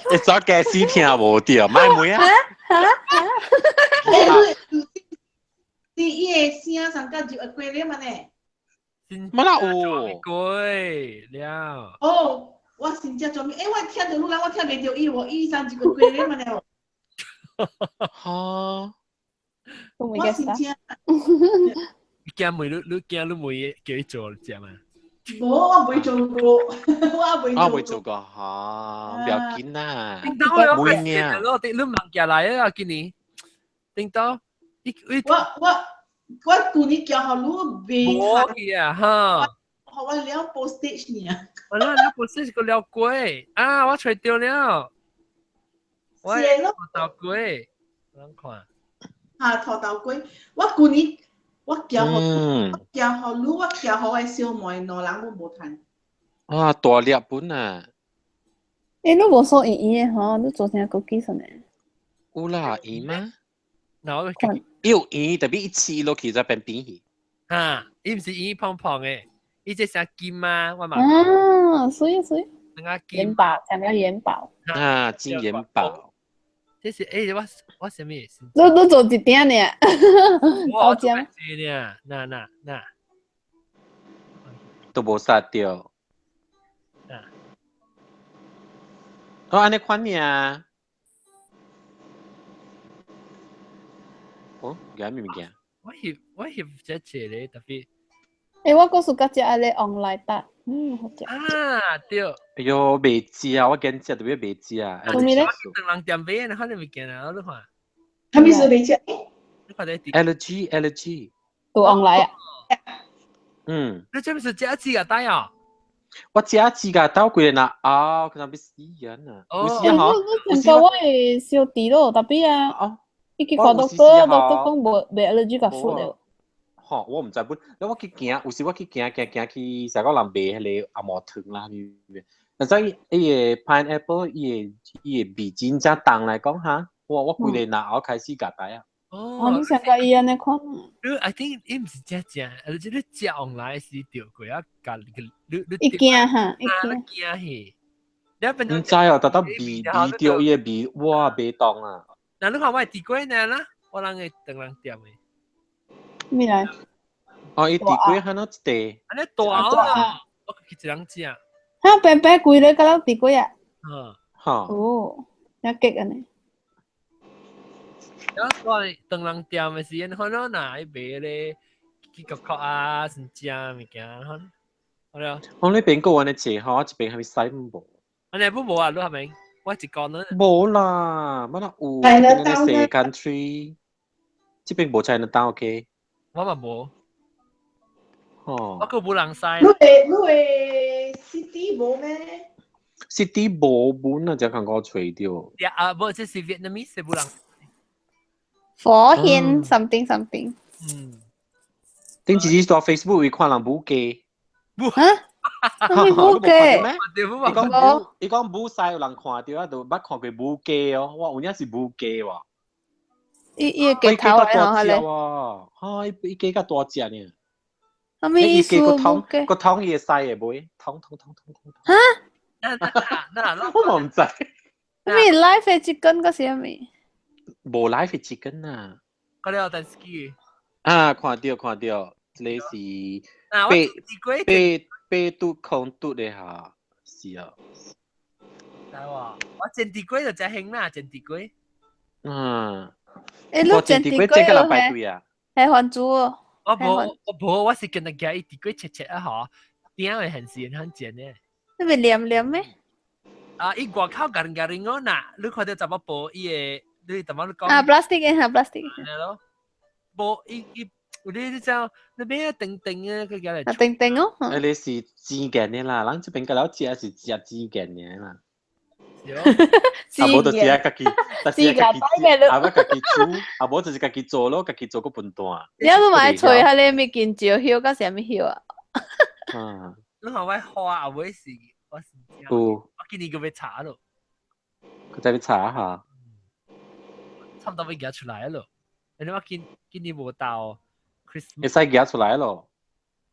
會怎假死聽無著？莫問啊！欸，你伊個聲上甲就會過了嘛呢？乜啦有？過了。哦，我真正做咩？欸，我聽著你人，我聽袂著伊喎，伊上一個過了嘛呢？哈！我真正。你驚問你，你驚你問叫伊做食嘛？無，我未做過，我未我未做過嚇，不要緊啦。每年咯，你問寄來啊，今年頂到。我我我舊年叫予你未無去啊，哈！予我了 postage 呢。我了了 postage 個了粿啊，我揣著了。我是咯，土豆粿，咱看。啊，土豆粿，我舊年我寄予我寄予你，我寄予我小妹，兩人攏無趁。啊，大粒本啊！欸，你無說圓圓的吼，你做啥擱記啥呢？有啦，圓嗎？嗱，我有圓，特別一切落去才變扁去。啊，伊毋是圓胖胖的，伊這啥金啊？我嘛。啊，所以所以。元寶，講到元寶。啊，金元寶。這是欸，我我啥物意思？你你做一點爾，我做一點，那那那，都無殺著。啊。哦，按呢款爾。哦，啥物物件？我翕我翕這一個特別。欸，我閣是較食愛咧 online 搭，嗯，好食。啊，對。哎喲，袂食啊！我緊食，特別袂食啊。啥物咧？兩人店買，你看你物件啊，你看。啥物事袂食？你看你 allergy allergy。都 online 啊？嗯。你這毋是食一次個帶啊？我食一次個兜幾日啊，啊，可能欲死人啊！有時吼，你曾經我會小弟咯，特別啊。伊去看 doctor，doctor 講無袂 allergy 個 food 了。吼，我毋知本，你我去行，有時我去行行行去，成個人賣彼個紅毛糖啦，但是伊個 pineapple，伊個伊個味真正重來講哈，我我規个若後開始共帶啊。哦，你想共伊按呢款？你 I think 伊毋是食食，而是你食往來是著過啊，共你你伊驚哈，伊驚驚去。毋知哦，特特味味著伊個味，哇，袂當啊！嗱，你看我地瓜呢啦，我人會當人點的。咩來？哦，伊地瓜喊喏一塊。按呢大啊！我去一人食。哈，白白規個甲咱地瓜啊。嗯。哈。哦，也激按呢。然後我當人點的時陣，可能若伊賣咧，去國國啊，是食物件，可能。好了。我呢邊閣按呢坐吼，我這邊還沒使無。按呢不無啊，你係咪？我一個呢。無啦，乜啦有？那個細 country，這邊無 China Town OK。我嘛無。哦。我閣無人知。你的你的 city 無咩？City 無本啊，才看我揣著。啊，無，這是 Vietnamese 無人。佛顯 something something。嗯。頂一日在 Facebook 會看人舞雞。啊？啥物舞雞？伊講舞，伊講舞屎有人看著啊，就捌看過舞雞哦。我有影是舞雞喎。伊伊個雞頭來吼，係咧。哈，伊伊雞較大隻呢。啥物意思？個湯個湯伊會使會袂？湯湯湯湯湯。哈？那那我嘛毋知。啥物 live chicken 閣是啥物？無 live chicken 啊。嗰了電視機。啊，看著看著，這個是八八八拄空拄的哈，是啊。知無？我煎地瓜就真興啦，煎地瓜。嗯。欸，你煎地瓜這個人排隊啊？係番薯哦。我無，我無，我是跟人家伊地瓜切切啊，嗬，點會很時很煎的。你咪黏黏咩？啊，伊外口ガリガリ我呐，你看著怎麼薄伊個，你怎麼你講？啊，plastic 的哈，plastic。係咯，無伊伊，你你知你邊個叮叮啊？佢叫嚟。啊，叮叮哦。啊，你是煎嘅呢啦，咱這邊個老食是食煎嘅呢啦。啊無就是愛家己，但是家己啊無家己煮，啊無就是家己做咯，家己做個笨蛋。你都嘛愛揣彼个物件石葉佮啥物葉啊？嗯。你看我花啊，我是我是有。我今年閣欲查咯。閣再欲查下。差毋多欲寄出來咯。因為我今今年無到 Christmas。會使寄出來咯。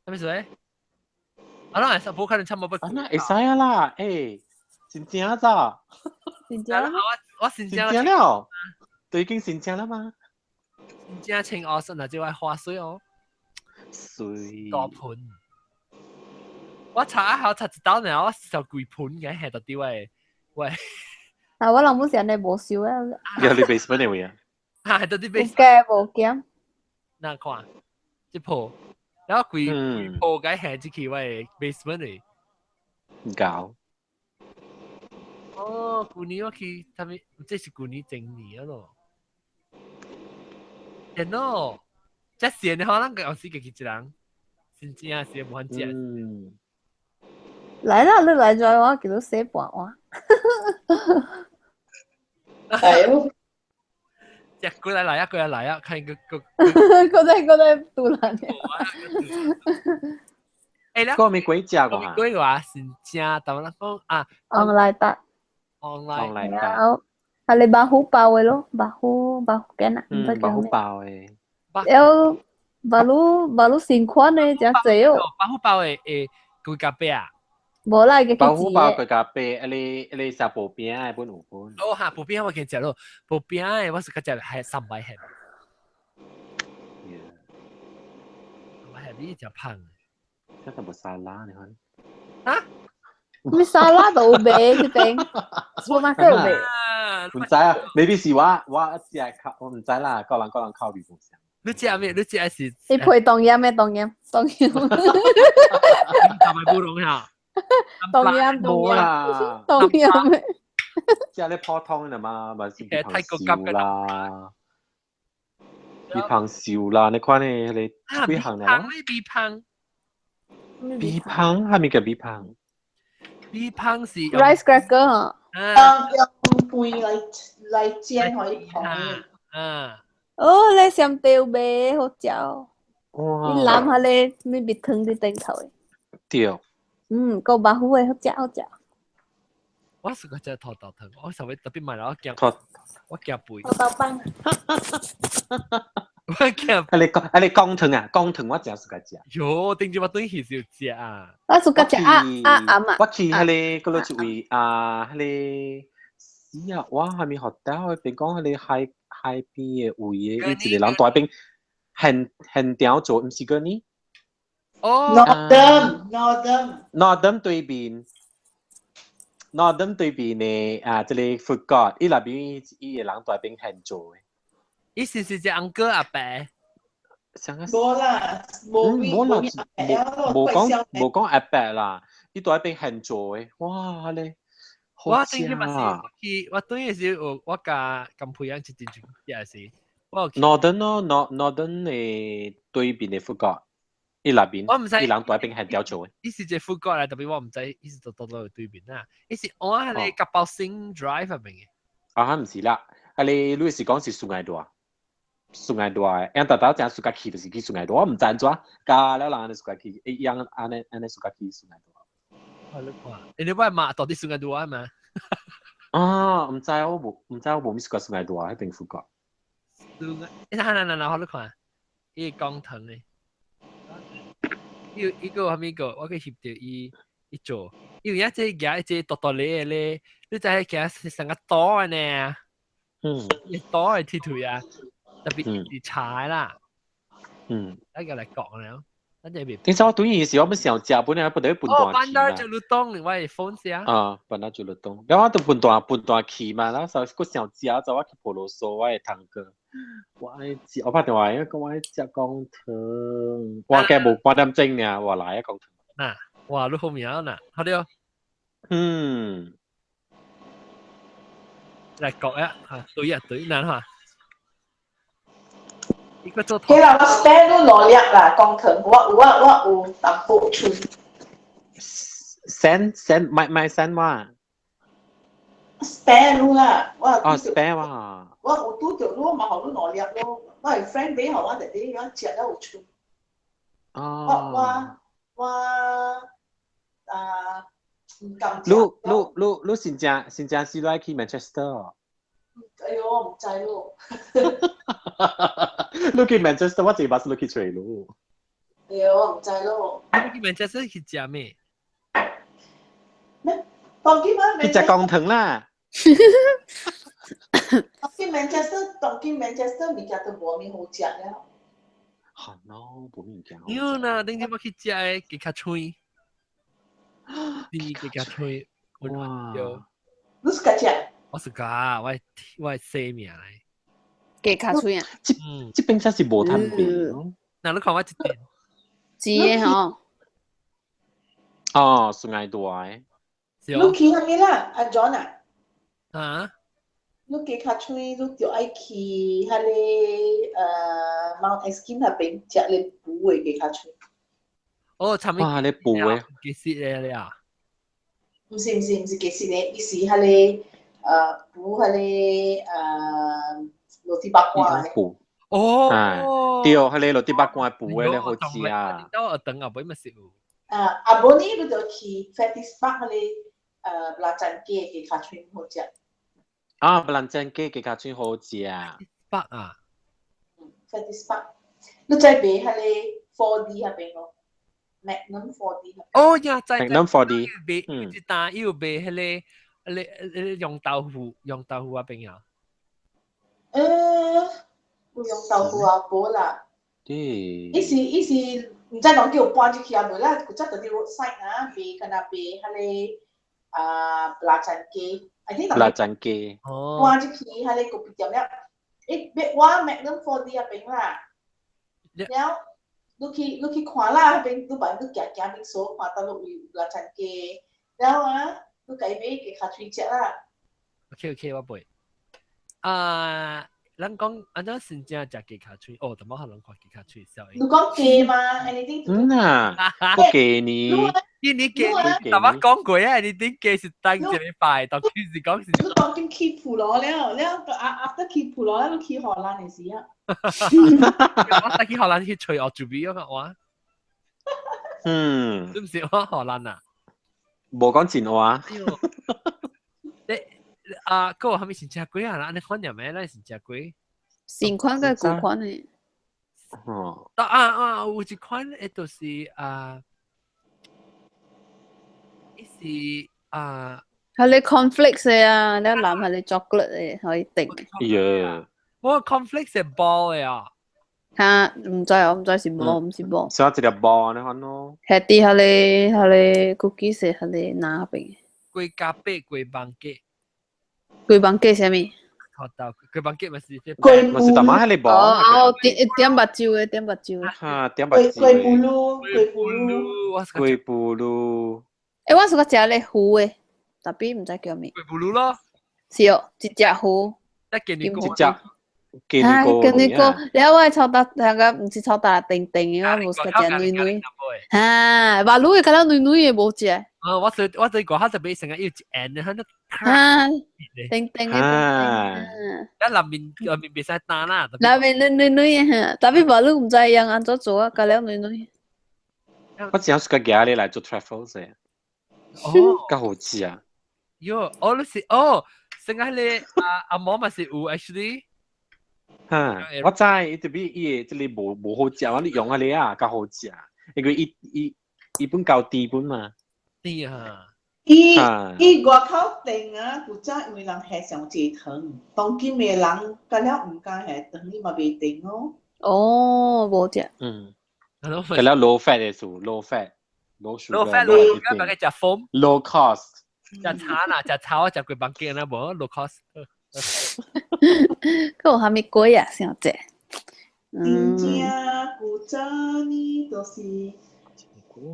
啥物事？啊，那會使，無可能差毋多。啊，那會使啊啦，欸，真正咋？真正。我真正了，都已經真正了嗎？真正穿奧森啊，這位花水哦。水。大盆。我查一下查一道呢，我就規盆嘅係到啲位喂。啊，我人本是按呢無收啊。有你 basement 的位啊？啊，係到啲 basement。加無減。哪看？這鋪，然後規規鋪嘅係這去位 basement 的。搞。哦，舊年我去，他們這是舊年前年咯。電腦，這線的可能個有時家己一人，真正是無法食。嗯。來啦，你來載我，叫你洗半碗。哎呦！一過來來啊，過來來啊，看個個。閣在閣在賭爛。欸，個咪鬼食過啊？鬼話是正，但我講啊。 online 搭。 online 搭。係你白虎包的咯，白虎白虎羹啊，嗯，白虎包的。了，白鷺白鷺新款的誠濟哦。白虎包的會規家白啊？無啦，白虎包規家白，啊你啊你食薄餅的本有本。哦哈，薄餅我見食咯，薄餅的我是較食係三百馅。三百餡你食胖。這個無沙拉你看。啊？你沙拉都有賣這邊，我嘛閣有賣。毋知啊，maybe 是我我食口，我毋知啦，各人各人口味無相。你食咩？你食是？你配冬陰的冬陰，冬陰。大白烏龍嚇。冬陰冬陰，冬陰的。食咧普通的嘛，嘛是米香燒啦，米香燒啦，你看咧，彼個幾項咧？米香，米香，啥物叫米香？米香是 rice cracker 啊。用飯來來煎可以糖。啊。哦，你上吊賣好食哦。哇！你攬下咧，咩蜜糖佇頂頭的。對。嗯，夠白虎的好食好食。我是個食土豆湯，我上尾特別買了，我驚，我驚肥。土豆飯。我驚。啊你講啊你講湯啊，講湯我誠喜歡食。喲，頂住我轉去就食啊。我喜歡食啊啊啊嘛。我去彼個嗰落一位啊，彼個死啊！我還沒學到，邊講彼個海海邊的位的，伊一個人蹛彼邊現現場做，毋是個呢？哦，Northern Northern Northern 對面，Northern 對面的啊，這個 food court，伊內邊伊個人蹛彼邊現做的。伊是是隻 uncle 阿伯？無啦，無無啦，無講無講阿伯啦，伊蹛彼邊現做的，哇咧！我頂日嘛是去，我等於是有我佮金培養一陣就也是。我 Northern 咯，Northern 的對面的 food court，伊內邊，我毋知伊人蹛彼邊現條做的。伊是一個 food court 來，特別我毋知伊是佗佗落對面啊。伊是我係咧夾包星 drive 入面的。啊，毋是啦，啊你你是講是 Sungai Dua， Sungai Dua，因逐逐正暑假去就是去 Sungai Dua，我毋知按怎，加了人按呢暑假去，一樣按呢按呢暑假去 Sungai Dua。我你看，你我媽到底 Sungai Dua 嘛？啊，毋知我無毋知我無咪試過 Sungai Dua 彼邊 food court。 Sungai，欸，嗱嗱嗱嗱，我你看，伊講糖的。伊伊個啥物個，我去翕著伊伊做，因為這舉這大大粒的咧，你知影舉成個刀的呢？嗯，一刀的鐵腿啊，特別是茶啦。一個來講了，咱這邊。頂次我對伊時，我欲想食，本來不得分段哦，班達就東，另外風聲。啊，班達就東，然後我就分段分段去嘛，然後閣想食，就我去婆羅洲，我的堂哥。我愛食，我拍電話，講我愛食講湯，我計無半點鐘爾，我來啊講湯。嗱，哇，你好名嗱，好了。嗯。來講啊，嚇，對啊對，難嚇。一個做。其實我 spare 都攞粒啦，講湯，我有啊，我有淡薄厝。 send send 買買 send 嘛。spare 路啦，我哦，spare 哇！我有拄著路嘛，予你兩粒咯。我係 friend 俾予我弟弟，我食了有出。哦。我我啊毋甘你你你你真正真正是來去 Manchester 哦？哎喲，我毋知咯。你去 Manchester，我這巴是你去揣咯。哎喲，我毋知咯。你去 Manchester 去食咩？咩？當今啊，去食江糖啦。當今 Manchester，當今 Manchester 物件都無咩好食了。係咯，無物件。有啦，頂次我去食的雞較脆，啲雞較脆。哇！你是家食？我是家，我係寫名來。雞較脆啊！這這邊真是無貪便咯。嗱，你看我這邊。是的吼。哦，是愛大的。你去啥物啦？阿 John 啊？啊？你雞較脆，你就愛去彼個Mount Askin 那邊食咧補的雞較脆。哦，尋哇，你補的？幾時咧你啊？毋是毋是毋是雞絲咧，伊是彼個補彼個roti bakwan 的。哦，對，彼個 roti bakwan 補的咧好食啊。到等啊，尾嘛是有。啊，啊無呢，你就去 Fettes Park 彼個belacan 雞雞較脆好食。啊，belacan 雞雞較脆好食啊。 Park 啊。 Fettes Park，你在賣彼個 4D 彼邊咯，Magnum 4D。哦呀，在 Magnum 4D。賣一單伊有賣彼個，彼個釀豆腐，釀豆腐嗰邊啊。有釀豆腐啊，無啦。對。伊是伊是，毋知人叫搬入去啊無啦，古早佇 roadside 啊，賣敢若賣彼個啊 belacan 雞，I think belacan 雞。哦。搬入去彼個咖啡店了，欸，我 Magnum 4D 彼邊啦。了，你去你去看啦，彼邊你把你行行邊數看到落有 belacan 雞，了啊，你家買雞較脆食啦。 OK OK，我背。啊，咱講按怎真正食雞較脆？哦，怎麼可能看雞較脆？小你講雞嗎？Anything？嗯啊，個雞呢？今年雞，頭先講過啊，你啲雞是等一禮拜，當時講是。你當今去普羅了，了啊 after 去普羅，你去荷蘭的時啊。我去荷蘭去揣學做咩啊？我。嗯。是毋是我荷蘭啊？無講真話。你啊，嗰個係咪真正貴啊？按呢款入咩？咱是真貴。新款佮舊款的。哦。啊啊，有一款，誒，就是啊，伊是啊，係你 cornflakes 的啊，你藍係你 chocolate 的可以定。耶！我 cornflakes 係包的啊。嚇，毋知我毋知是無，毋是無。小一粒包你看咯。係啲係你係你 cookies 係你哪邊？雞加八雞房雞。雞房雞啥物？頭頭雞房雞咪是雞咪是大媽係你包。哦，點點目睭的，點目睭的。嚇，點目睭。雞布魯，雞布魯，雞布魯。欸，我是個食咧糊的，但係毋知叫咩。雞布魯咯。是哦，一隻糊。一見你一隻。啊，跟你講，了我臭豆那個毋是臭豆甜甜的，我無是食軟軟。哈，馬路的較了軟軟的無食。啊，我對外口特別成日要一按，喺度。啊，甜甜的。啊，一內面內面袂使打啦。內面軟軟的哈，但係馬路毋知用按怎做啊，較了軟軟。我只是個夾你來做 truffles 的。哦，較好食啊。喲，哦，你是哦，成日你阿阿毛嘛是有 actually。哈，我知，伊特別伊個這個無無好食，我你用啊你啊較好食，因為伊伊伊本夠低本嘛。對啊。伊伊外口店啊，古早因為人下上濟糖，當今的人甲了毋敢下糖，伊嘛袂甜哦。哦，無食。嗯。甲了 low fat 的數，low fat，low sugar。 low fat low sugar，別個食風。 low cost。食茶啦，食草，食雞房雞啦，無 low cost。閣有啥物粿啊？小姐。真正古早呢，就是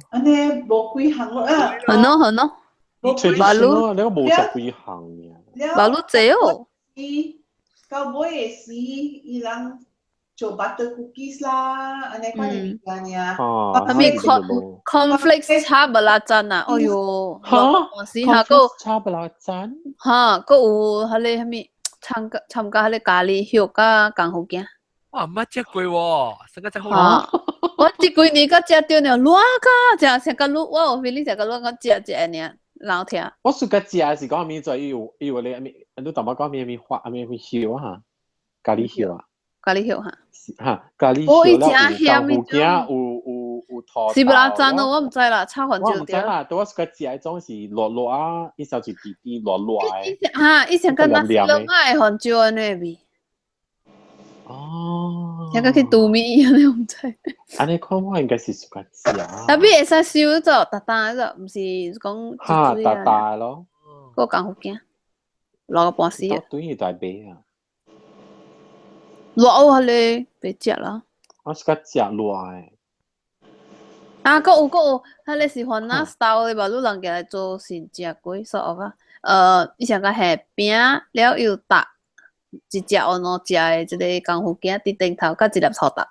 按呢無幾項咯啊。很咯很咯。馬路，你個無食幾項爾。馬路濟哦。伊到尾的時，伊人做 butter cookies 啦，按呢款嘅物件爾。哦，啥物 cornflakes 炒 belacan 啊？哎喲，嚇，是哈個炒 belacan，哈，閣有彼个啥物參加參加彼个咖喱葉佮功夫鏡。哇，毋捌食過喎，成個真好。哈，我這幾年才食著呢，熱甲食成個滷，我有 feeling 食個滷，我食一個爾，老聽。我暑假食是講啥物做？伊有伊有咧啥物？你淡薄講啥物花？啥物葉啊？咖喱葉啊？咖喱葉哈？哈，咖喱葉了有功夫鏡，有有有土是 belacan 咯，我毋知啦，炒飯我毋知啦，對我暑假食彼種是熱熱啊，伊小是甜甜熱熱的。哈，以前敢若是滷仔的番椒按呢味。哦，聽講去拄米按呢，我毋知。按呢看我應該是暑假食。 Tapi 會使燒做焦焦做，毋是講哈焦焦咯。個功夫鏡，落個半死。對大買啊！熱哦，彼個袂食啦。我是較食熱的。啊，閣有閣有，彼個是番仔 style 的吧？你人家來做是食過，所以啊，伊上個下餅了又搭一隻或兩隻的這個功夫鏡佇頂頭，佮一粒土豆。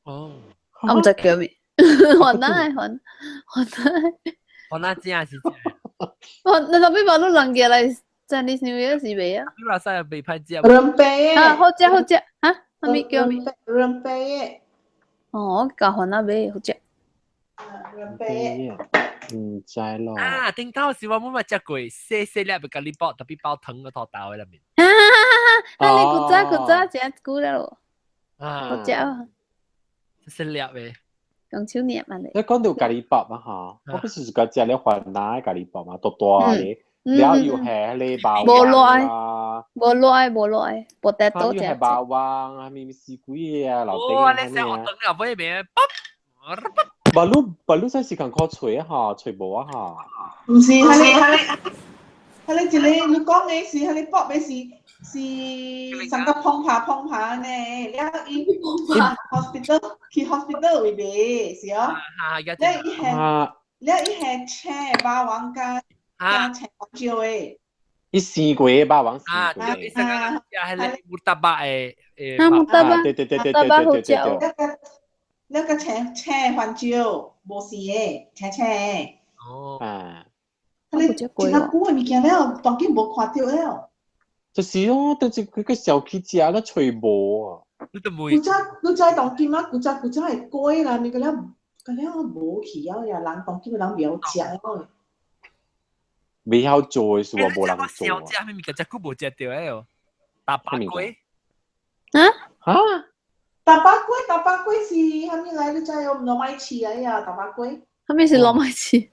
哦。啊，毋知叫啥物，番仔的番番仔。番仔正是正。我那特別把你人家來 Chinese New Year 是袂啊？你話晒袂歹食。 Rempeyek。啊，好食好食，哈？啥物叫物？ Rempeyek。哦，我共番仔買好食。 Rempeyek。毋知咯。啊，頂頭時我冇乜食過，細細粒的咖喱包，特別包糖個土豆喺內面。啊哈哈！啊，你古早古早食久了咯。啊，好食啊！細粒的。用手捏嘛咧。你講到咖喱包啊哈，我不是自家食咧番仔咖喱包嘛，大大的，了又係咧肉無熱啊，無熱無熱，無得多又係肉丸啊，咪咪死鬼啊，老哇！你寫我等了尾面，無你無你真時間可揣哈，揣無啊哈。毋是，係你係你係你一個你講的是係你搏的是是上個碰下碰下呢，了伊去 hospital 去 hospital 位賣是哦。了伊係了伊係請肉丸佮佮青胡椒的。伊生過肉丸生過。啊，伊生個係咧木大巴的誒。啊，木大巴，對對對對對對對對。那個青青番椒無生的，青青的。哦。啊。你真久的物件了，當今無看著了。就是哦，但是佢個小去食了揣無啊。你都古早你知當今啊，古早古早會貴啦，你個了個了無去了呀，人當今的人袂曉食了。袂曉做的是話無人做。小食啥物件，食久無食著的哦。大把粿。啊？哈？大把粿，大把粿是啥物來？你知哦？糯米糍啊呀，大把粿。啥物是糯米糍？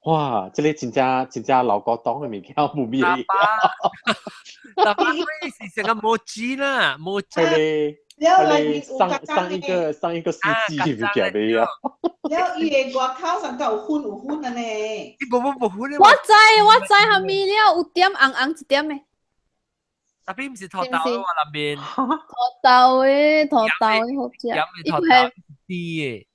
哇！這個真正真正老古董的物件，無味。大把大把粿是成個麻糬啦，麻糬。了內面有上上一個上一個世紀的物件的啊。了伊的外口上閣有粉有粉的呢。無無無粉的。我知我知啥物了，有點紅紅一點的。 Tapi 毋是土豆喎，內面。土豆的土豆的好食。伊係甜的。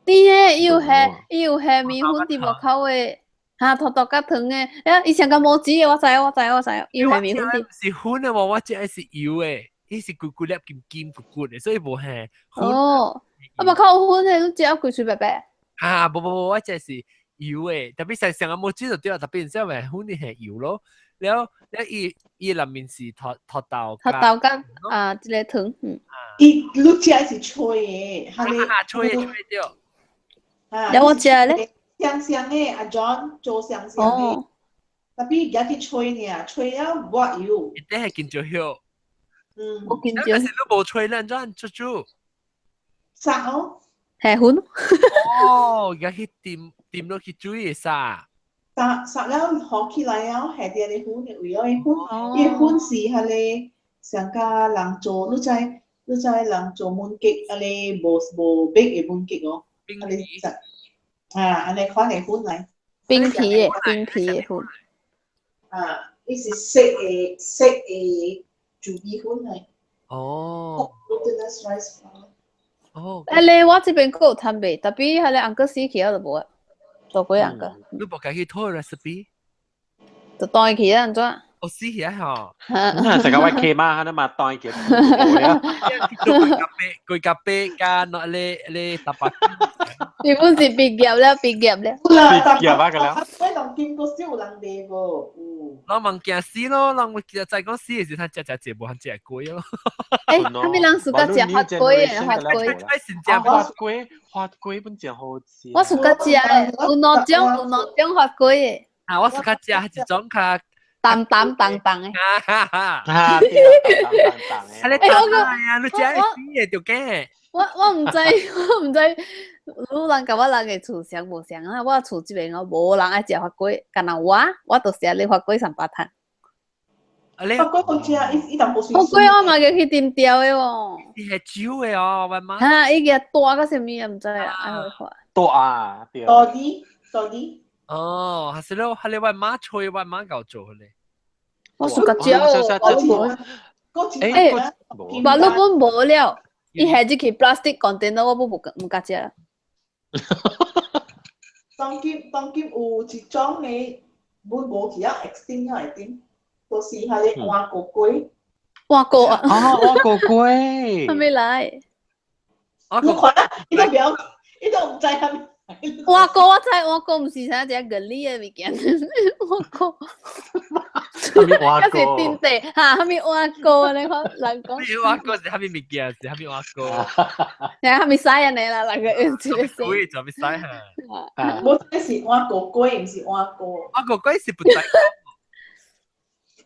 甜的，伊有下伊有下麵粉佇外口的，哈土豆佮糖的，欸，伊像個麻糬的，我知我知我知，伊有下麵粉佇。是粉的無，我食的是油的，伊是規規粒金金骨骨的，所以無下。哦，啊外口有粉的，你食啊規喙白白。啊，無無無，我食是油的，特別上上個麻糬就對啦，特別然之後粉的係油咯。了了，伊伊內面是土土豆，土豆佮啊，這個糖，嗯。伊你食的是脆的，哈咧。脆的脆對。了我食咧。香香的，阿 John 做香香的。Tapi 而家去吹爾，吹了抹油。一定係見著葉。嗯。我見著。但是你無吹咧，怎出煮？殺哦。係粉。哦，而家去掂掂落去煮會殺。殺殺了好起來了，下啲的粉的為咗粉，伊粉是彼个上加人做，你知你知人做 mooncake，彼个無無白的 mooncake 哦，彼个啊，按呢款的粉來。冰皮的冰皮的粉。啊，伊是色的色的煮米粉來。哦。 Glutinous rice flour。哦。啊咧，我這邊閣有攤賣，特別彼個紅果死去了就無啊。做過紅果。你無家己討 recipe？就當伊去啊，按怎？我死起吼。那成個我企媽，喺度嘛當佢。規個白加那咧咧大白。你本是畢業了，畢業了。畢業啊個了。我人見過少人賣無？人物件死咯，人就講死的時，他食食食無，食粿咯。欸，啥物人喜歡食番粿的？番粿。番粿，番粿本真好食。我喜歡食的，有兩種，有兩種番粿的。啊，我喜歡食一種較淡淡淡淡的。啊哈，對，淡淡淡的。啊，你淡啊，你食死的就假。我毋知，我毋知，汝人佮我人的厝相無相啊？我厝這邊哦，無人愛食番粿，干焦我，我就食咧番粿三八攤。啊，你番粿好食，伊伊淡薄水。番粿我嘛叫去甜掉的哦。伊係酒的哦，我媽。哈，伊個大甲啥物也毋知啊，愛好看。大啊，對。多啲，多啲。哦，還是咯，係你我媽吹，我媽教做咧。我暑假食哦，我欸，馬路本無了。伊下入去 plastic container，我不毋敢食。當今當今有一種的，本無去啊，extinct 啊，會點？就是彼个碗糕粿。碗糕啊！啊，碗糕粿。還沒來。你看啊，伊都袂，伊都毋知啥物。碗糕我知，碗糕毋是啥一個原理的物件，碗糕。碗糕。是頂地哈，啥物碗糕你看人講。碗糕是啥物物件？是啥物碗糕？係啥物使按呢啦？人個用這個粿就物使哈。無，這是碗糕粿，毋是碗糕。碗糕粿是不知。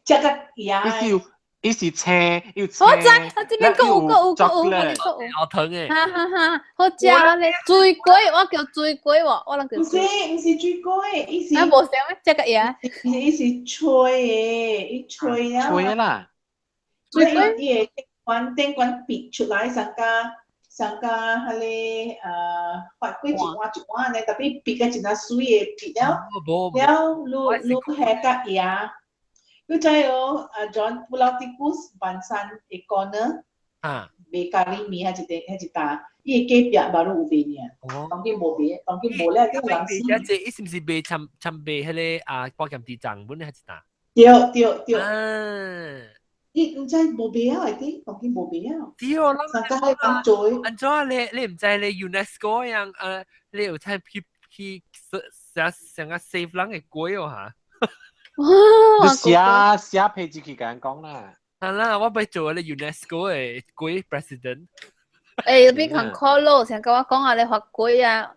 食個鹽。伊是青，有青。我知，我這邊閣有閣有閣有，閣有。好糖誒。哈哈哈，好食咧，水粿，我叫水粿喎，我人叫。毋是，毋是水粿，伊是。啊，無啥物，食個鹽。伊是吹的，伊吹了。吹啦。水粿伊會頂懸頂懸煏出來，上加上加彼个番粿一碗一碗按呢，特別煏個真啊媠的煏了，了你你下甲鹽。你知哦，啊 John Pulau Tikus 板山的 corner，啊，賣咖喱麵彼一個彼一搭，伊的隔壁 baru 有賣爾，當今無賣，當今無了，叫人死。一隻，伊是毋是賣參參賣彼個啊瓜鹹豬腸本彼一搭？對對對。嗯。伊毋知無賣啊，會啲，當今無賣啊。對，上家彼人做的。按怎你你毋知你 UNESCO 樣啊？你有睇去去想想個 save 人的粿哦嚇？你寫寫批字去共人講啦。係啦，我欲做咧 UNESCO 的粿 president。欸，比較苦惱，像佮我講啊，咧番粿啊，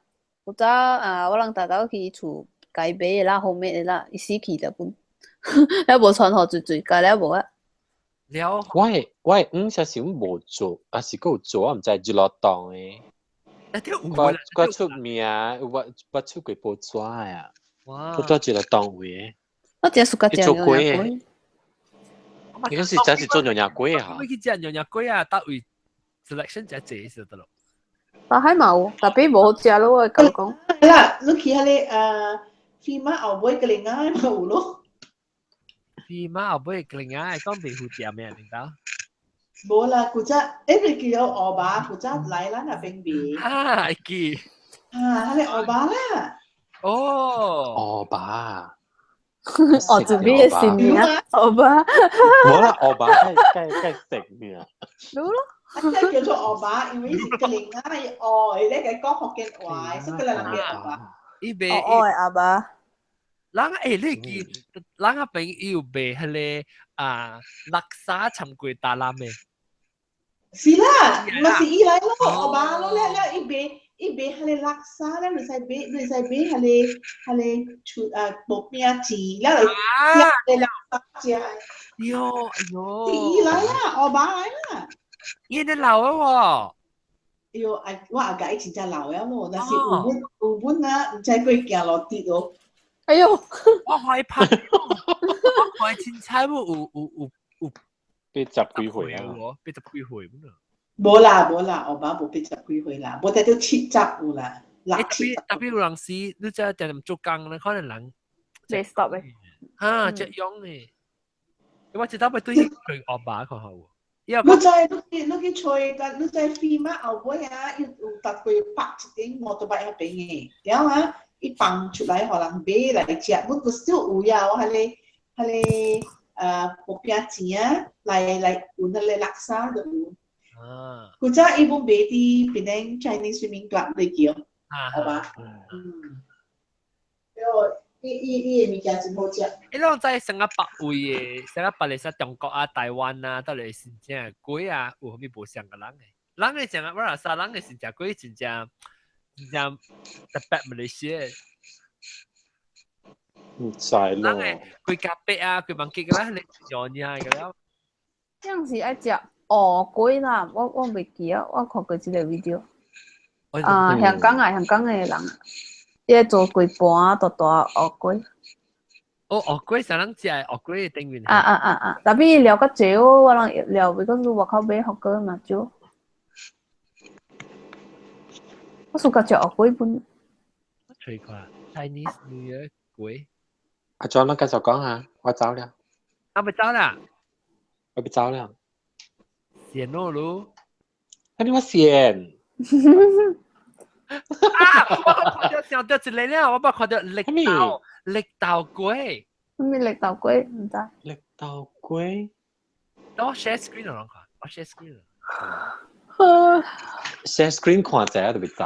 有早啊，我人豆豆去厝家買的啦，後面的啦，伊死去了本，了無傳予水水，加了無啊。了。我的五小時無做，還是閣有做，我毋知日落檔的。我我出名，我我出過報紙啊。哇！我做日落檔位的。我真暑假食做粿的，你嗰時真是做娘惹粿啊！我去食娘惹粿啊，搭位 selection 食濟就得咯。但係嘛有，特別無好食咯，我講講。係啦，你去彼个飛馬後尾個另外嘛有咯。飛馬後尾個另外講袂赴店的，領導。無啦，古早，欸，叫做烏巴，古早來咱那邊賣。啊，會記。啊，彼个烏巴啦。哦。烏巴。哦，準備的新名，歐巴。無啦，歐巴該該食名。對咯，啊，這叫做歐巴，因為是個另外哦，伊咧個講福建話，所以個人叫歐巴。伊賣哦，阿爸。人欸，你記，人那邊伊有賣彼個啊，叻沙摻過大欖的。是啦，嘛是伊來咯，歐巴咯，了了伊賣。伊賣彼个叻沙咧，你使買，你使買彼个彼个出啊薄餅錢，了來食個叻沙食。喲，哎喲！是伊來啦，烏爸來啦。伊咧老啊喎。哎喲，啊，我阿家伊真正老了咯，但是有本有本啊，毋知過行路跌咯。哎喲！我害怕，我看凊彩有有有有 80幾歲啊？ 80幾歲本啊。無啦無啦，烏爸無80幾歲啦，無得到70有啦，六七十。特別有人時，你知定定做工咧，可能人未 stop 的。哈，這樣的。我知道欲對佢烏爸看好。你知你去你去揣個，你知飛馬後尾啊，伊有搭過百一頂摩托車彼邊的，了啊，伊放出來予人買來食，阮個少有呀，我彼個彼個薄餅錢啊，來來有那個叻沙就有。啊。古早伊本賣佇檳城 Chinese Swimming Club 咧叫，好吧？嗯。伊伊伊的物件真好食。伊攏在新加坡位的，新加坡嚟說中國啊、台灣啊，到底是真正貴啊，有啥物無相個人的？人的講啊，我若說人的是真貴，真正真正特別馬來西亞。唔知咯。人的規咖啡啊，規網記個啦，你用爾個了。這樣是愛食芋粿啦，我我袂記啊，我看過這個 video。啊，香港啊，香港的人，伊做幾盤大大芋粿。哦，芋粿啥人食？芋粿頂面。啊啊啊啊！特別料較濟哦，我人料袂講是外口買福哥嘛少。我暑假食芋粿本。吹看 Chinese New Year 粿。阿 John，你繼續講下，我走了。啊，不走啦？我不走了。閃咯嚕。啊，你我閃。啊！我看到想到一個了，我捌看到綠豆綠豆粿。啥物綠豆粿？毋知。綠豆粿。等我 share screen 來看，我 share screen。 share screen 看者就別走。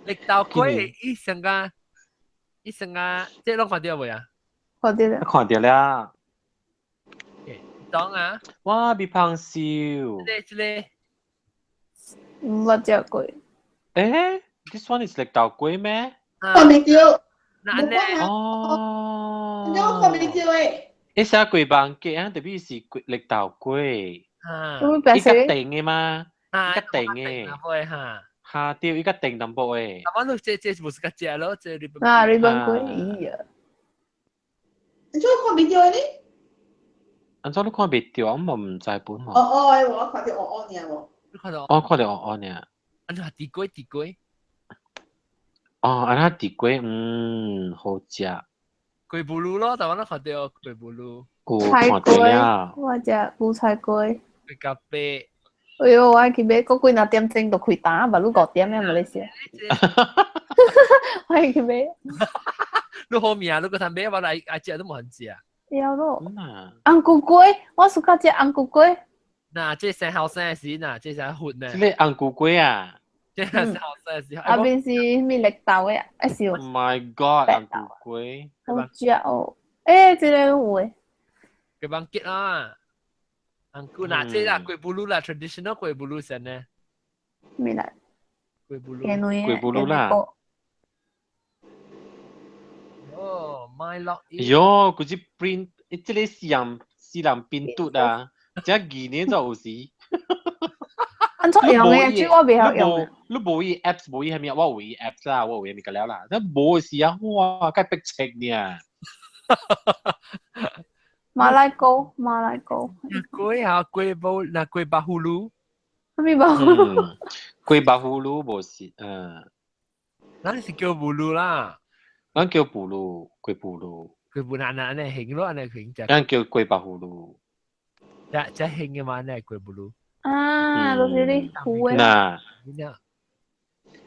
綠豆粿，伊上個，伊上個，這攏看到未啊？看到了。看到了。當啊！哇，變胖燒。這個這個。毋捌食過。欸，this one is 綠豆粿咩？看袂著。那呢？哦。你我看袂著誒。伊寫粿網記啊，特別是綠豆粿。啊。伊較定的嘛？伊較定的。會哈。哈對，伊較定淡薄的。啊，我都這這無是較食咯，這日本。啊，日本粿，咦呀！你怎看袂著呢？按怎你看袂著？我嘛毋知本嘛。哦哦，我看著哦哦爾無。你看到？我看著哦哦爾。按怎地粿地粿？哦，按怎地粿？嗯，好食。粿布魯咯，台灣都看到粿布魯。有看著了。我食韭菜粿。粿咖啡。哎喲，我愛去買，過幾若點鐘就開單，嘛你5點啊，馬來西亞。我愛去買。你好命，你閣通買，我來愛食都無肯食。了咯。紅菇粿，我喜歡食紅菇粿。嗱，這生後生時，嗱，這生粉呢？這個紅菇粿啊。這生後生時。啊邊是咩綠豆的啊？還是 Oh my god！紅菇粿。好食哦！欸，這個有的。粿網結啦。紅菇嗱，這啦粿布魯啦，traditional 粿布魯先呢。咩來？粿布魯。粿布魯啦。哦，買落。喲，嗰隻 print，這個私人私人病毒啊！這2年就有時。按怎用的？這我袂曉用。你無伊 apps，無伊啥物，我有伊 apps 啦，我有伊物個了啦。你無時啊，哇，該逼切呢。馬來糕，馬來糕。粿啊，粿煲，那粿巴葫蘆。啥物巴葫蘆？粿巴葫蘆無是，嗯。咱是叫葫蘆啦。咱叫葫蘆，粿葫蘆。粿布那那呢興咯，按呢興食。咱叫粿巴葫蘆。這這興嘅嘛，呢粿布魯。啊，就是你糊的。嗱。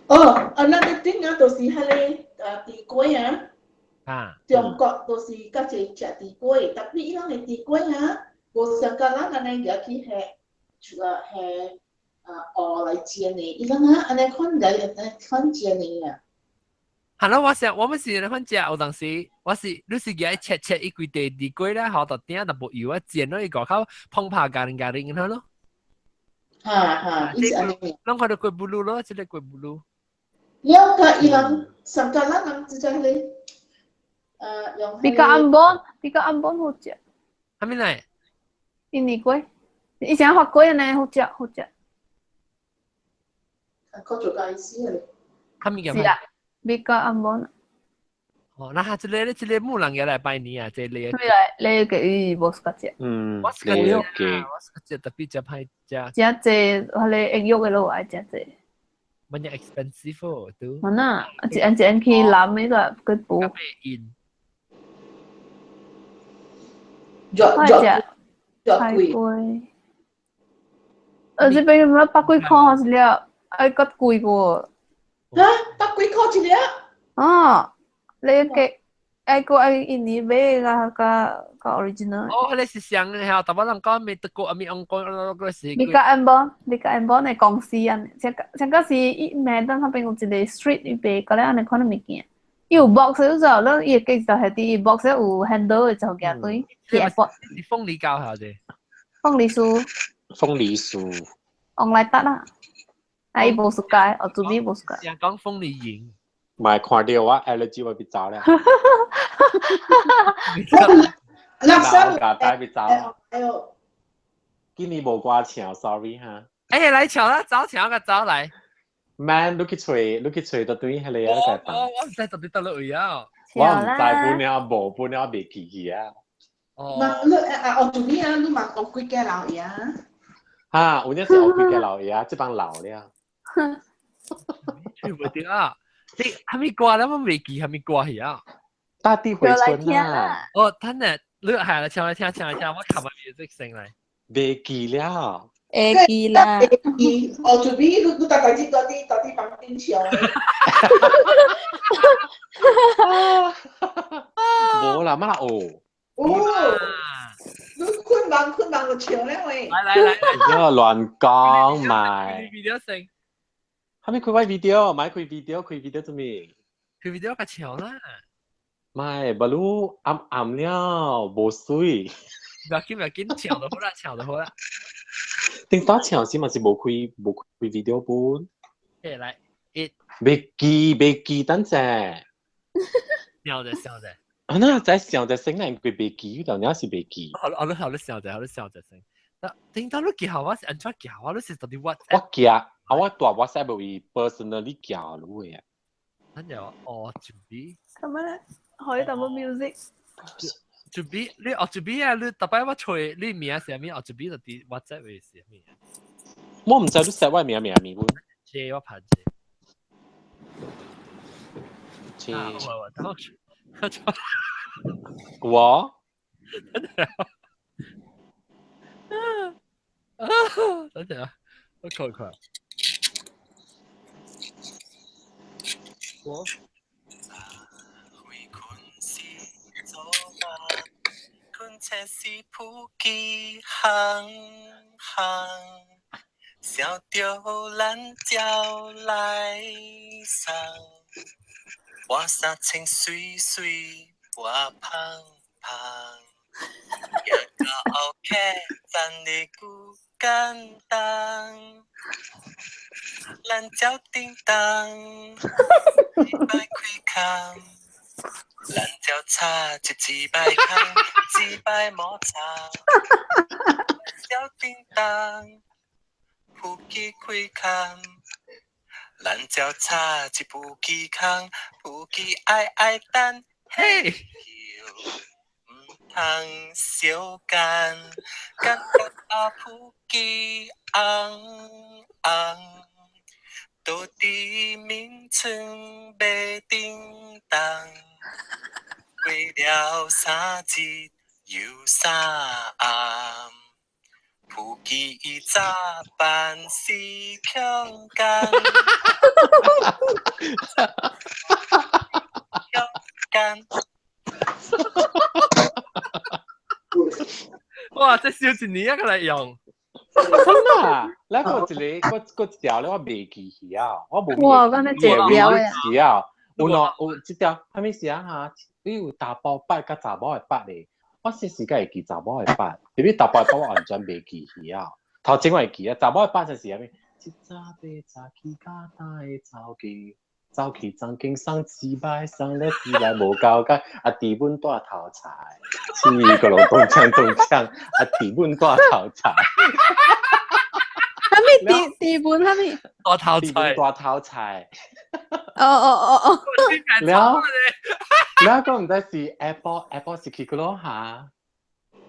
哦，啊，咱個頂啊，就是彼個地粿啊。啊。中國都是較濟食地粿，特別伊人的地粿啊，無像甲咱按呢舉去下，就啊下啊芋來煎的，伊人啊按呢款來按呢款煎的啊。係咯，我想我們是按呢款食，有當時我是你是舉切切一規塊地粿咧，好到頂淡薄油啊煎咯，伊個口碰拍咖喱咖喱咁咯。哈哈，伊是按呢。攏看到粿布魯咯，這個粿布魯。了解伊人上甲咱人直接彼個。用比較安本，比較安本好食。啥物來？印尼粿，以前發粿呢，好食好食。啊，較做個意思咧。啥物件？是啊，比較安本。哦，那這個這個木人也來拜年啊，這個。啥物來？你個伊無喜歡食。嗯，我喜歡食，我喜歡食特別食歹食。食濟，彼個營養的攏有愛食濟。乜嘢 expensive 哦，都。啊那，一按一按去南的個去補。印。熱熱熱貴。這邊有百幾塊一粒，愛較貴過。哈，百幾塊一粒？啊，你個愛個愛印尼買個個個 original。哦，你是上嘅，台灣人講咩德國啊，咩英國嗰個是。你個 Ambon，你個 Ambon 嘅公司啊，上上個是伊麥當那邊有一個 street 伊賣個咧按呢款嘅物件。伊有 box 就了，伊個就係佇 box 有 handle 嘅就行對。去 airport。是鳳梨糕係咪？鳳梨酥。鳳梨酥。往來得啦。啊，伊無 suka，我做咩無 suka。人講鳳梨型。唔係看到我 allergy 我別走啦。垃圾。大別走。哎呦。今年無歌唱，sorry 哈。哎，來唱啦，走唱個走來。 Man，你去揣，你去揣到對彼個啊，我我唔知到底佗落位啊。我唔知本了無本了未記起啊。哦。嘛，你啊，學做咩啊？你嘛學幾個老爺？哈，有陣時學幾個老爺，這幫老了。對唔對啊？你係咪歌咧？我未記係咪歌去啊？大地回春啊！哦，等陣，你係啦，唱來聽，唱來聽，我琴日 music 聲嚟。未記了。會記啦。會記，哦，就比你你大概知到底到底房頂唱。無啦，乜啦哦。哦，你困夢困夢就唱咧喂。來來來。你亂講咪。 video 聲。係咪開我 video？咪開 video，開 video 做咩？開 video 較唱啦。咪，不如暗暗了，無水。唔要緊，唔要緊，唱就好啦，唱就好啦。頂早唱時嘛是無開無開 video 本。誒，來，一。未記未記，等陣。笑者笑者。啊，那在笑者聲，那佢未記，有陣時未記。好，好，好，你笑者，好，你笑者聲。那頂到你記好，我是按怎記好？我是到底我。我記啊，我大 WhatsApp 為 personally 寄你嘅。等陣哦，準備。咁樣可以淡薄 music。準備你哦，準備啊！你特擺我揣你名是啥物？哦，準備就佇 WhatsApp 是啥物？我毋知你設我名名物本。這我拍這。這。我我。等陣啊，我看看。我。困是普吉行行，想著咱鸟来送，我衫穿水水，我芳芳，行到后客站的久简单，咱鸟叮当，一摆开空。咱鸟插一摆空，一摆摩擦。鸟叮当，飞机开空。咱鸟插一飞机空，飞机爱爱等，嘿，毋通相干，感觉啊飞机红红，倒伫眠床欲叮当。过了三日又三暗，夫妻伊早办事强奸，强奸。哇！這燒一年一個來用。真啊！那個一個，個一條咧，我未記起啊，我無。哇！講得這條啊！有喏，有這條，啥物事啊？哈，你有查甫捌佮查某會捌咧，我時時會記查某會捌，特別查甫會捌我完全袂記起啊。頭前我會記啊，查某會捌就是啥物？一早爬早起，甲大走去，走去曾經送一擺，送了一擺無夠解，啊，佇阮大頭菜，七個龍咚鏘咚鏘，啊，佇阮大頭菜。啥物佇佇阮啥物？大頭菜，大頭菜。哦哦哦哦。了，了，個毋知是 Apple Apple 是去幾落下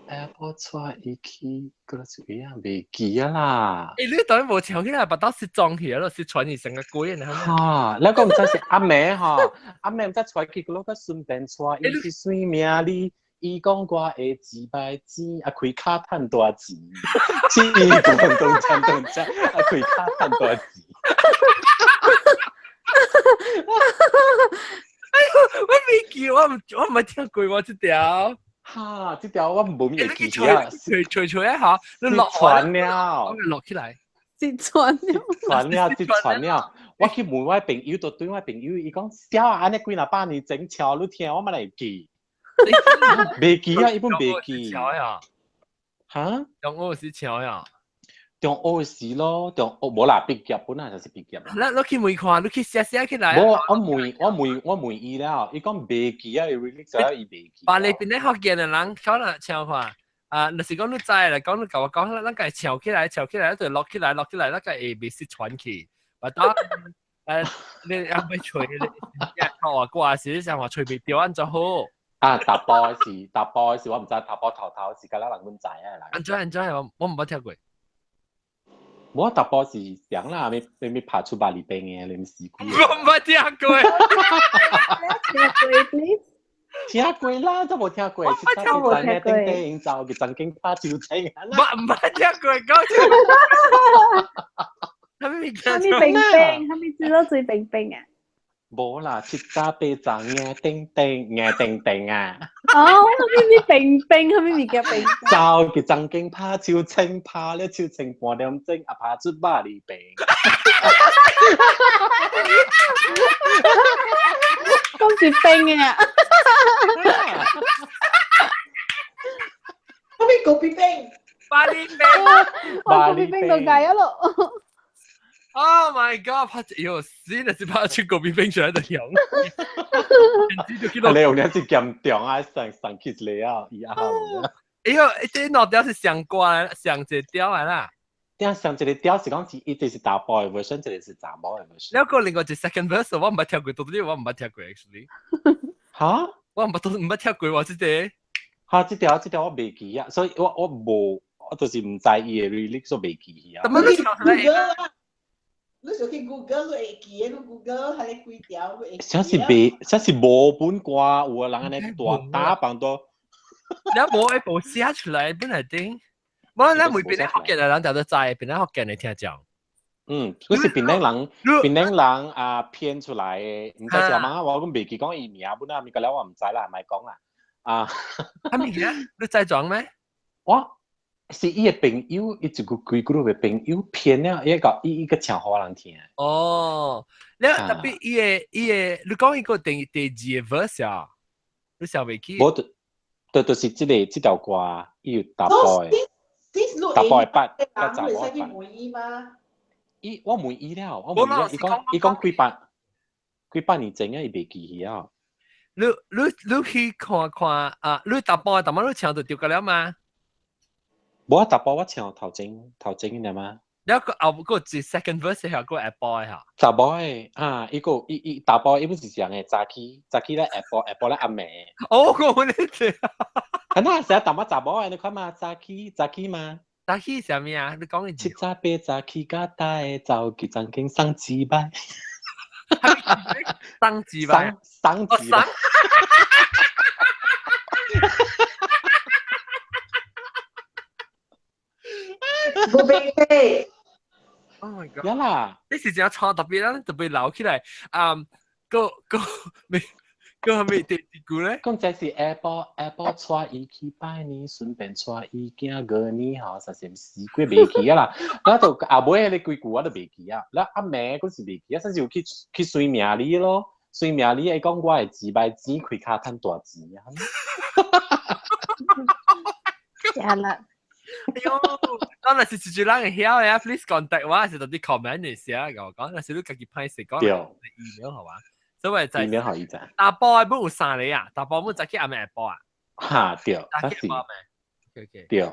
？Apple 出伊去幾落是一樣袂記啊啦。欸，你當然無唱起來，把到是裝起來咯，是傳伊成個鬼呢。哈，了個毋知是阿妹吼，阿妹毋知出去幾落個順便帶伊是算命哩。伊講我會一擺錢，啊開卡趁大錢，錢咚咚鏘咚鏘，啊開卡趁大錢。我未記，我唔係聽過喎，這條。哈，這條我無咩記起啊。吹吹吹一下，你落傳了，落起來。失傳了，傳了，失傳了。我去問我朋友，就對我朋友，伊講痟啊，按呢幾若百年前唱，你聽我嘛來記。未記啊，伊本未記。唱呀？哈？中學時唱呀？中學時咯，中學無啦，畢業本來就是畢業啦。你去問看，你去寫寫起來。無，我問伊了，伊講未記啊，伊 release 咗伊未記。巴黎邊咧福建的人可能唱看。啊，若是講你知啦，講你共我講，咱家唱起來，唱起來，就落起來，落起來，咱家會袂失傳去。把當你還欲吹，你靠我歌時，想話吹袂著按怎好？啊，踏步的時，踏步的時，我毋知踏步頭頭是敢若人阮知啊啦。按怎按怎？我毋捌聽過。我踏步是啥啦？欲欲拍出巴黎冰的，你毋是鬼？我毋捌聽過。聽過 please。聽過啦，都無聽過。我無聽過。頂頂走去曾經拍手青。捌毋捌聽過？講啥物物件？啥物冰冰？啥物知道水冰冰啊？無啦，七早八早硬叮叮硬叮叮啊！哦，啥物冰冰？啥物物件冰？走去曾經拍手青，拍了手青半點鐘，啊拍出百里冰。講是冰嘅啊！啥物高比冰？百里冰，我高比冰都解咗咯。 Oh my god！拍喲死啦！是拍出高比冰出來就用。你用的是嚴重啊，上上去一個啊，以後。哎喲，這兩條是相關，相一條來啦。對，上一個條是講是一個是查埔的 version，一個是查某的 version。了個另外一 second verse 我毋捌聽過，到底我毋捌聽過 actually。哈？我毋捌都毋捌聽過喎，這個。哈，這條我袂記啊，所以我無，我就是毋知伊的 lyrics 所以袂記啊。怎麼你唱出來？你想去 Google 你會記得，你 Google 彼个幾條你會記。這是袂，這是無本歌，有的人按呢大打放到。你無會無寫出來本來頂。無，咱每邊咧福建的人就都知，邊咧福建的聽講。嗯，佢是檳城人，檳城人啊編出來的，毋知是啥物，我講袂記講伊名本啊，物個了我毋知啦，莫講啦。啊，啥物件？你知裝咩？我是伊的朋友，伊一個規 group 的朋友編了，伊個伊伊個唱予人聽。哦，了特別伊個伊個，你講伊個第第二個 verse 啊？你想袂起？無，就就是這個這條歌，伊有查埔的。查埔的八，佮查某的八。問伊嗎？伊我問伊了，我問伊了，伊講幾百年前啊，伊袂記起啊。你去看看啊！你查埔的淡薄你唱就著個了嗎？無查埔我唱頭前頭前爾嗎？了個後個一 second verse 係個下晡的哈。查埔的啊，伊個伊伊查埔伊本是啥個？早起咧下晡下晡咧暗暝。哦，我呢這。啊，那成日淡薄查某的，你看嘛，早起早起嘛。早起啥物啊？你講一七早八早起甲大走去曾經送一擺。送一擺。送一擺。無白費。 Oh my god！呀啦，你是真錯特別啦，特別留起來。啊，個個未個係咪第二句咧？講這是下晡下晡帶伊去拜年，順便帶伊囝過年吼，實是死鬼袂記啊啦。我就後尾彼個幾句我都袂記啊。了暗暝閣是袂記啊，甚至有去去算命理咯，算命理伊講我會錢擺錢開跤趁大錢啊。食啦。哎喲，當若是一一人會曉的啊，please contact 我，還是佇 comment 裡寫共我講，若是你家己歹勢講，email 好嘛？所以就 email 予伊知。查埔的本有三個啊，查埔本早起暗暝下晡啊。哈對，早起下晡咩？OK 對。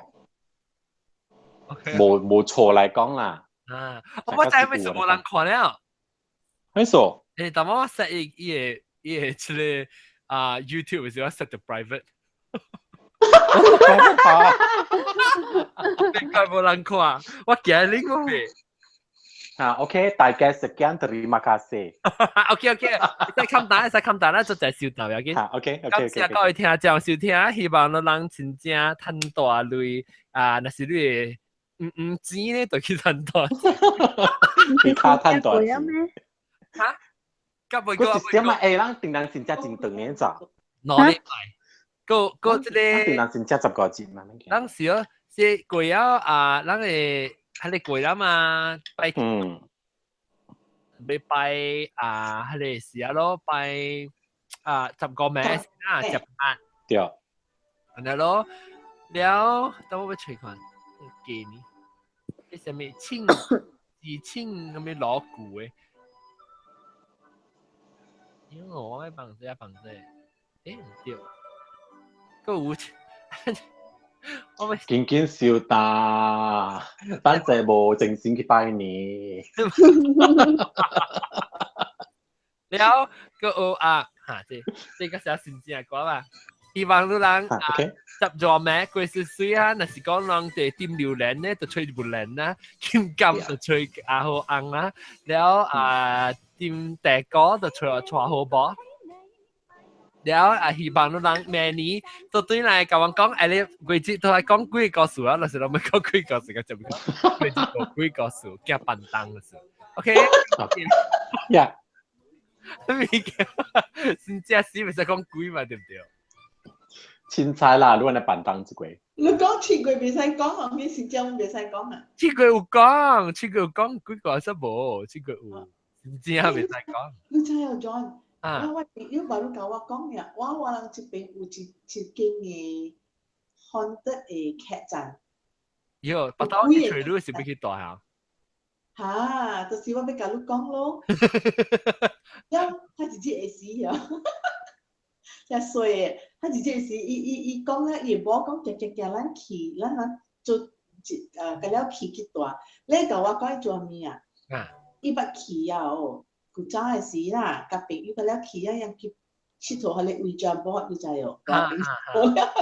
無無錯來講啦。啊，我知為什麼無人看了。為什麼？欸，但我 set 伊伊個伊個這個啊 YouTube 時我 set 做 private。應該無人看，我驚你個咩？啊，OK，大家 sekian terima kasih。 OK OK，會使冚單，會使冚單，咱做一收頭要緊。啊，OK OK。感謝各位聽眾收聽，希望咱人真正趁大鐳啊！若是你會毋毋錢咧，就去趁大錢。你較趁大錢。哈？甲袂過嗰一點啊，欸，咱定當真正真長嘅咋？兩禮拜，個個這個。定當真正十個節嘛。當時哦，是過了啊，咱會彼个過了嘛，拜，欲拜啊，彼个時啊咯，拜啊十個暝啊，18。對。按呢咯，了，等我欲揣看，記呢，彼啥物請是請啥物鑼鼓的？因為我愛放這放這，欸，毋對，閣有，我欲緊緊收擔，等陣無精神去拜年。了，閣有啊，哈，這這個是真正歌嘛？希望你人啊，十座暝過水水啊，若是講人佇點榴蓮呢，就吹榴蓮啦；金柑就吹阿好紅啦。了啊，點地瓜就吹蔡好無。了啊，希望你人明年都對來共阮講，哎，你季節都來講幾個故事啊？若是攏欲講幾個故事，就欲講季節講幾個故事，驚板凳的事。OK，呀，物件真正死袂使講鬼嘛，對毋對？凊彩啦，你按呢板凳一個。你講七月袂使講啊，你是講袂使講啊？七月有講，七月有講幾個還是無？七月有，真正袂使講。你知影 John？啊，我你無你共我講爾，我人這邊有一間的 haunted 的客棧。喲，別兜去揣你是欲去蹛啊？哈，就是我欲共你講咯。了，他直接會死哦。真衰的，他直接是伊伊伊講咧，伊無講行行行，咱去，咱咱做一甲了去去蹛。你共我講伊做物啊？伊捌去啊哦，古早的時啦，共朋友甲了去啊，樣去𨑨迌彼個 Ouija board，你知哦？無了，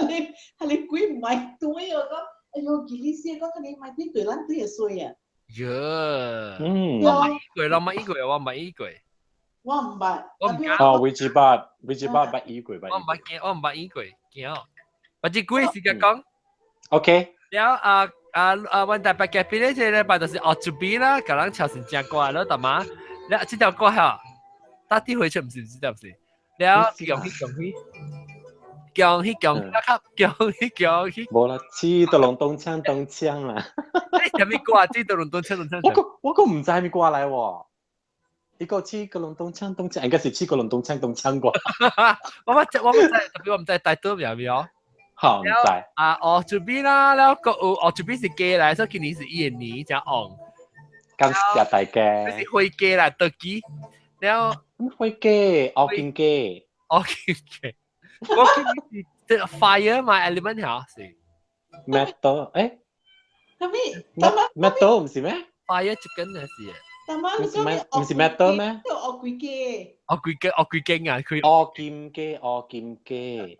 彼個鬼毋愛對哦，講哎喲，吉利斯講彼個毋愛對，對咱對會衰啊。喲，我捌過，我捌過，我捌過。我毋捌，我毋敢。哦，Ouija board，Ouija board 捌伊過，捌。我毋捌驚，我毋捌伊過，驚。或者鬼時間講。 OK。了啊啊啊！阮台北隔壁咧，這個禮拜就是學一邊啦，共人唱成正歌咯，大媽。了，這條歌吼，搭地回去毋是毋是，毋是。了，恭喜恭喜，恭喜恭喜，恭喜恭喜。無啦，七都攏東槍東槍啦。你啥物歌？七都攏東槍東槍。我閣毋知啥物歌來喎。一個七個攏東槍東槍，應該是七個攏東槍東槍啩。我我我毋知，特別我毋知大多名未哦。好，毋知。啊，哦，這邊啦，了閣有哦，這邊是雞來，所以今年是伊的年才旺。感謝大家。這是火雞啦，倒機。了。火雞，烏金雞。烏金雞。我今年是這個 fire 嘛，element 嚇是。 Metal，欸？啥物？Metal 毋是咩？Fire chicken 還是？大媽，你講毋是 metal 咩？烏龜雞。烏龜雞，烏龜雞啊！佢。烏金雞，烏金雞。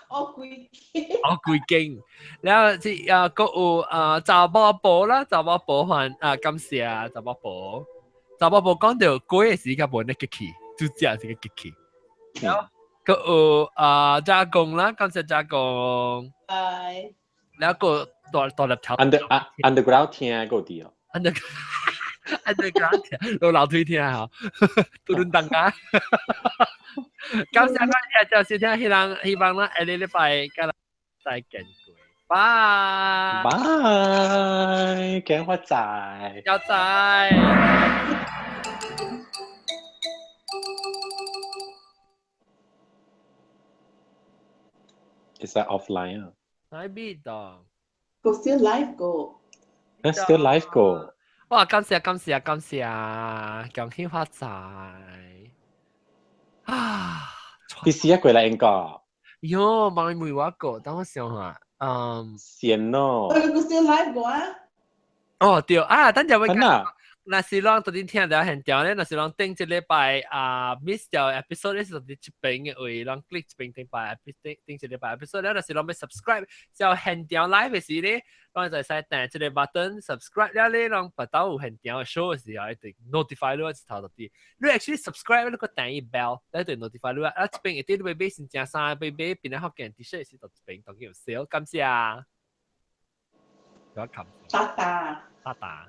烏龜雞。烏龜雞，然後是啊，閣有啊，查某婆啦，查某婆還啊，感謝查某婆。查某婆講著過的時較無呢激氣，主正是個激氣。然後閣有啊，加工啦，感謝加工。拜。然後閣大大粒頭。 Under underground 聽閣有佇哦。 Underground 聽，落樓梯聽吼，拄輪當家。感謝大家收聽，希望希望咱下個禮拜佮再見過。拜拜，恭發財，發財。 Is that offline 啊？喺邊度？Go still live 個。 Still live 個。哇！感謝感謝感謝，恭喜發財啊！你試一過來應該。喲，問你問我個，等我想下。嗯。先咯。我個 still live 個啊。哦對啊，等陣會講。若是攏昨天聽著現場咧，若是攏頂一禮拜啊 miss 掉 episode 咧，是佇這邊的位，攏 click 這邊頂拜頂頂一禮拜 episode 咧，若是攏欲 subscribe，就現場 live 的時咧，攏就會使訂這個 button subscribe 了咧，攏別兜有現場的 show 的時候，會 notify 你一頭就佇。你 actually subscribe 你閣訂伊 bell，你就 notify 你啊，這邊會佇你欲買新正衫，欲買邊個福建 T-shirt 時，就這邊當然有 sale，感謝。我冚。達達。達達。